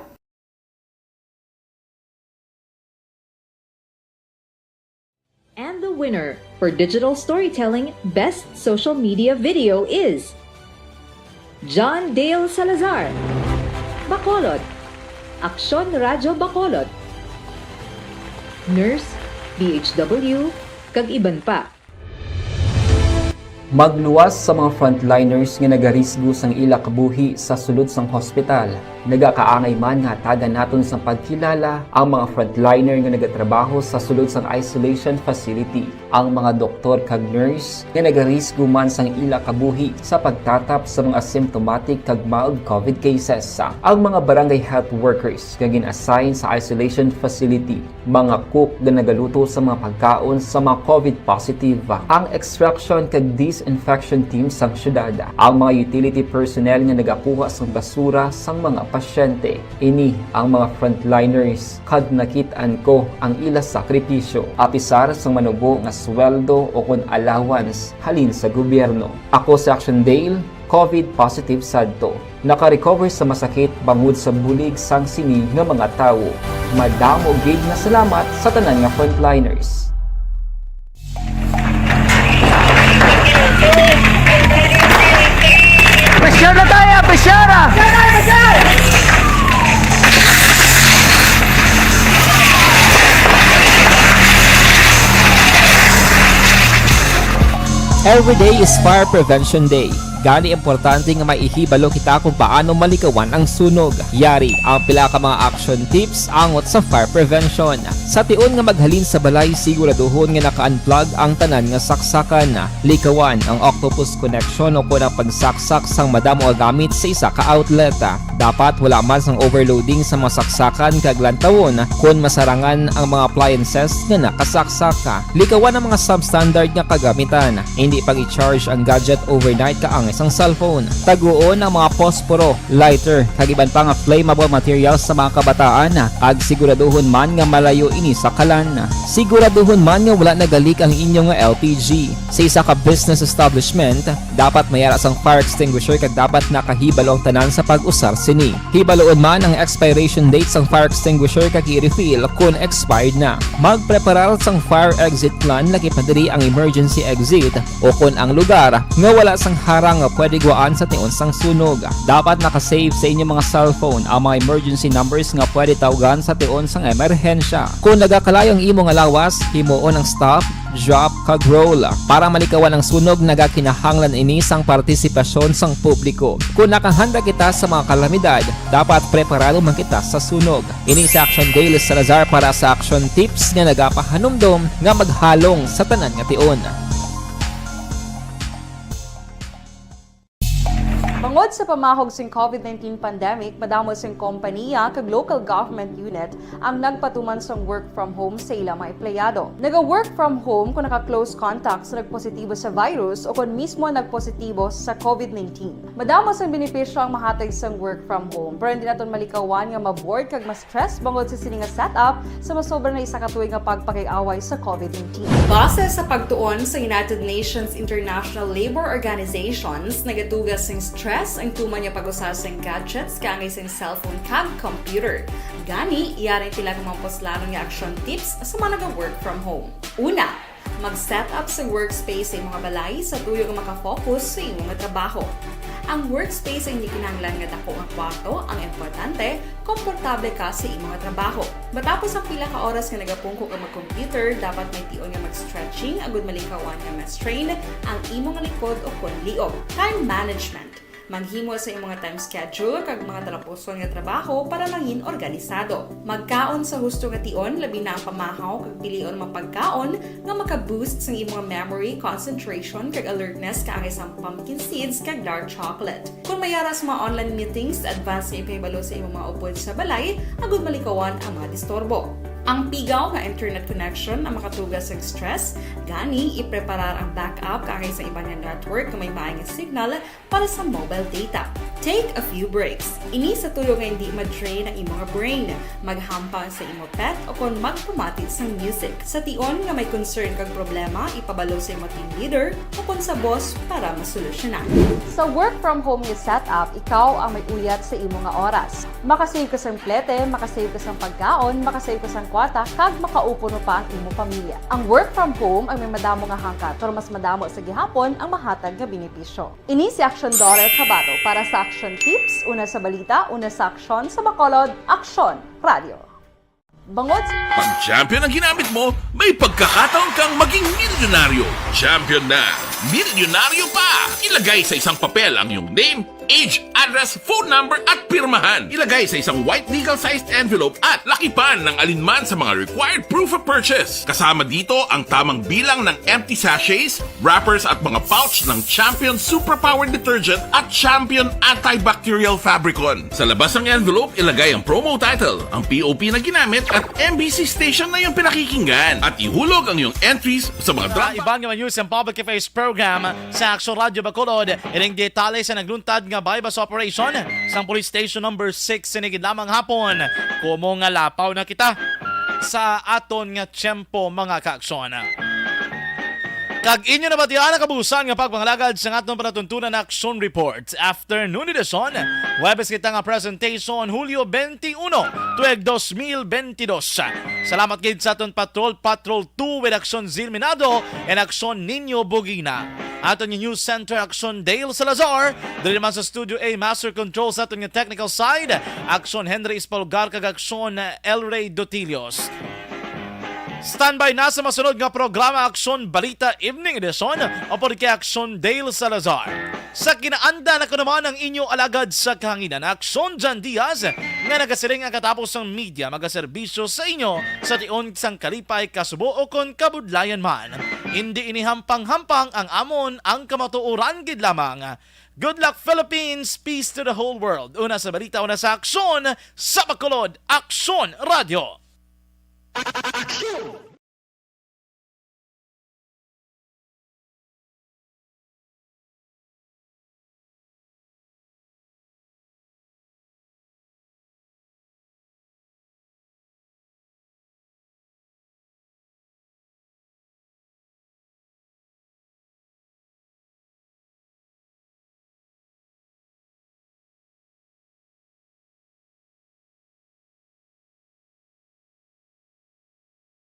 And the winner for digital storytelling best social media video is John Dale Salazar, Bacolod, Aksyon Radyo Bacolod, Nurse, D H W, kag iban pa. Magluwas sa mga frontliners nga nagarisgo sang ila kabuhi sa sulod sang hospital. Nagakaangay man nga hatagan naton sang pagkilala ang mga frontliner nga nagatrabaho sa sulod sang isolation facility, ang mga doktor kag nurse nga nagarisgo man sang ila kabuhi sa pagtatap sa mga symptomatic kag mild COVID cases, ang mga barangay health workers nga gin-assign sa isolation facility, mga cook nga nagaluto sa mga pagkaon sa mga COVID positive, ang extraction kag disinfection team sang syudad, ang mga utility personnel nga nagakuha sang basura sang mga pasyente. Ini ang mga frontliners, kag nakit-an ko ang ila sakripisyo. Apisar sang manubo nga sweldo o kon allowance halin sa gobyerno. Ako si Action Dale, COVID positive sadto. Naka-recover sa masakit bangod sa bulig sang sini nga mga tawo. Madamo gid nga salamat sa tanan nga frontliners. Pressure na tayo! Pressure na! Every day is Fire Prevention Day. Gani, importante nga may ihibalo kita kung paano malikawan ang sunog. Yari ang pila ka mga action tips angot sa fire prevention. Sa tion nga maghalin sa balay, siguraduhon nga naka-unplug ang tanan nga saksakan. Likawan ang octopus connection o kon ang pagsaksak sang madamo nga gamit sa isa ka outlet. Dapat wala man sang overloading sa mga saksakan kag lantawon kon masarangan ang mga appliances nga nakasaksak. Likawan ang mga substandard nga kagamitan. Indi pag-i-charge ang gadget overnight kaangay sang cellphone. Taguon ang mga posporo, lighter, kag iban pa nga flammable materials sa mga kabataan, kag siguraduhon man nga malayo ini sa kalan. Siguraduhon man nga wala nagalik ang inyo nga L P G. Sa isa ka business establishment, dapat may ara sang fire extinguisher kag dapat nakahibalo ang tanan sa pag-usar sini. Hibaloon man ang expiration date sang fire extinguisher kag i-refill kon expired na. Magpreparar sang fire exit plan, lakip na diri ang emergency exit o kon ang lugar nga wala sang harang nga pwede guwaan sa tion sang sunog. Dapat naka-save sa inyo mga cellphone ang mga emergency numbers nga pwede tawgan sa tion sang emerhensya. Kon nagakalayo ang imo nga lawas, himuon ang stop, drop, kag roll. Para malikawan ang sunog, nagakinahanglan ini sang partisipasyon sang publiko. Kon nakahanda kita sa mga kalamidad, dapat preparado man kita sa sunog. Ini si Action Dale Salazar para sa Action Tips nga nagapahanumdom nga maghalong sa tanan nga tion. Bangod sa pamahog sing COVID nineteen pandemic, madamo sing kompaniya kag local government unit ang nagpatuman sang work from home sa ila mga empleyado. Naga-work from home kung naka-close contact sa nagpositibo sa virus o kon mismo nagpositibo sa COVID nineteen. Madamo sang benepisyo ang mahatag sang work from home, pero hindi naton malikawan nga ma-bored kag ma-stress bangod sa sini nga setup sa masobra na isa ka tuig nga pagpakig-away sa COVID nineteen. Base sa pagtuon sa United Nations International Labor Organizations, nagatuga sing stress ang tuman nga pag-usa sing gadgets kaangay sing cellphone kag computer. Gani, yari ang pila ka mga puslanon nga action tips sa mga naga-work from home. Una, mag-set up sa workspace sa imo nga balay sa tuyo nga makafocus sa imo nga trabaho. Ang workspace ay hindi kinahanglan nga dako nga kwarto, ang importante, komportable ka sa imo nga trabaho. Matapos ang pila ka oras nga nagapungko ka mag-computer, dapat may tion nga mag-stretching agud malikawan nga ma-strain ang imo nga likod o kon liog. Time management. Maghimo sa imo nga time schedule kag mga talapuson nga trabaho para mangin organisado. Magkaon sa husto nga tion, labi na ang pamahaw kag pilion ang mga pagkaon nga maka-boost sang imo nga memory, concentration, kag alertness kaangay sang pumpkin seeds kag dark chocolate. Kon may ara sa mga online meetings, advance nga ipahibalo sa imo mga upod sa balay agud malikawan ang mga disturbo. Ang pigaw nga internet connection ang makatuga sang stress, gani ipreparar ang backup kaangay sa iban nga network nga may maay nga signal para sa mobile data. Take a few breaks. Ini sa tuyo nga hindi ma-drain ang imong brain. Maghampa sa imo pet o kon magpamati sang music. Sa tion nga may concern kag problema, ipabalo sa imo team leader o kon sa boss para masolusyonan. Sa work from home nga setup, ikaw ang may uyat sa imo nga oras. Makasave ka sang plete, makasave ka sang pagkaon, makasave ka sang kwarta, kag makaupo pa ang imo pamilya. Ang work from home ang may madamo nga hangkat, pero mas madamo sa gihapon ang mahatag nga benepisyo. Ini si Action Daughter Kabato para sa Action Tips, una sa balita, una sa aksyon, sa Bacolod, Aksyon Radio. Bangod Pag champion ang ginamit mo, may pagkakataon kang maging milyonaryo. Champion na, milyonaryo pa! Ilagay sa isang papel ang iyong name, age, address, phone number at pirmahan. Ilagay sa isang white legal-sized envelope at lakipan ng alinman sa mga required proof of purchase. Kasama dito ang tamang bilang ng empty sachets, wrappers at mga pouch ng Champion Superpower Detergent at Champion Antibacterial Fabricon. Sa labas ng envelope, ilagay ang promo title, ang P O P na ginamit at M B C station na iyong pinakikinggan at ihulog ang iyong entries sa mga Sa drama. iban nga news and public affairs program sa Aksyon Radyo Bacolod, ining detalye sa nagluntad nga buy-bust operation sang Police Station Number six sinigid lamang hapon. Kumo nga lapaw na kita sa aton nga tiyempo, mga kaaksyon. Kag inyo nabatian ang kabuusan nga pagpangalagad sa aton palatuntunan action report. Afternoon edition, Huwebes kita nga presentation, Hulyo twenty-one, tuig dos mil twenty-dos. Salamat gid sa aton patrol, Patrol two with Action Zil Minado and Action Nino Bugina. Aton nga news center, Action Dale Salazar. Diri naman sa Studio A, Master Control sa aton nga technical side, Action Henry Espalgar kag Action Elray Dotilios. Standby na sa masunod nga programa, Aksyon Balita Evening Edition, upod kay Aksyon Dale Salazar. Sa kinaandan, ako naman ang inyo alagad sa kahanginan, Aksyon Jan Diaz, nga nagasiling ang katapos sang media magaserbisyo sa inyo sa tion sang kalipay, kasubo, o kon kabudlayan man. Indi ini hampang-hampang ang amon, ang kamatuoran gid lamang. Good luck, Philippines! Peace to the whole world! Una sa balita, una sa aksyon, sa Bacolod, Aksyon Radyo!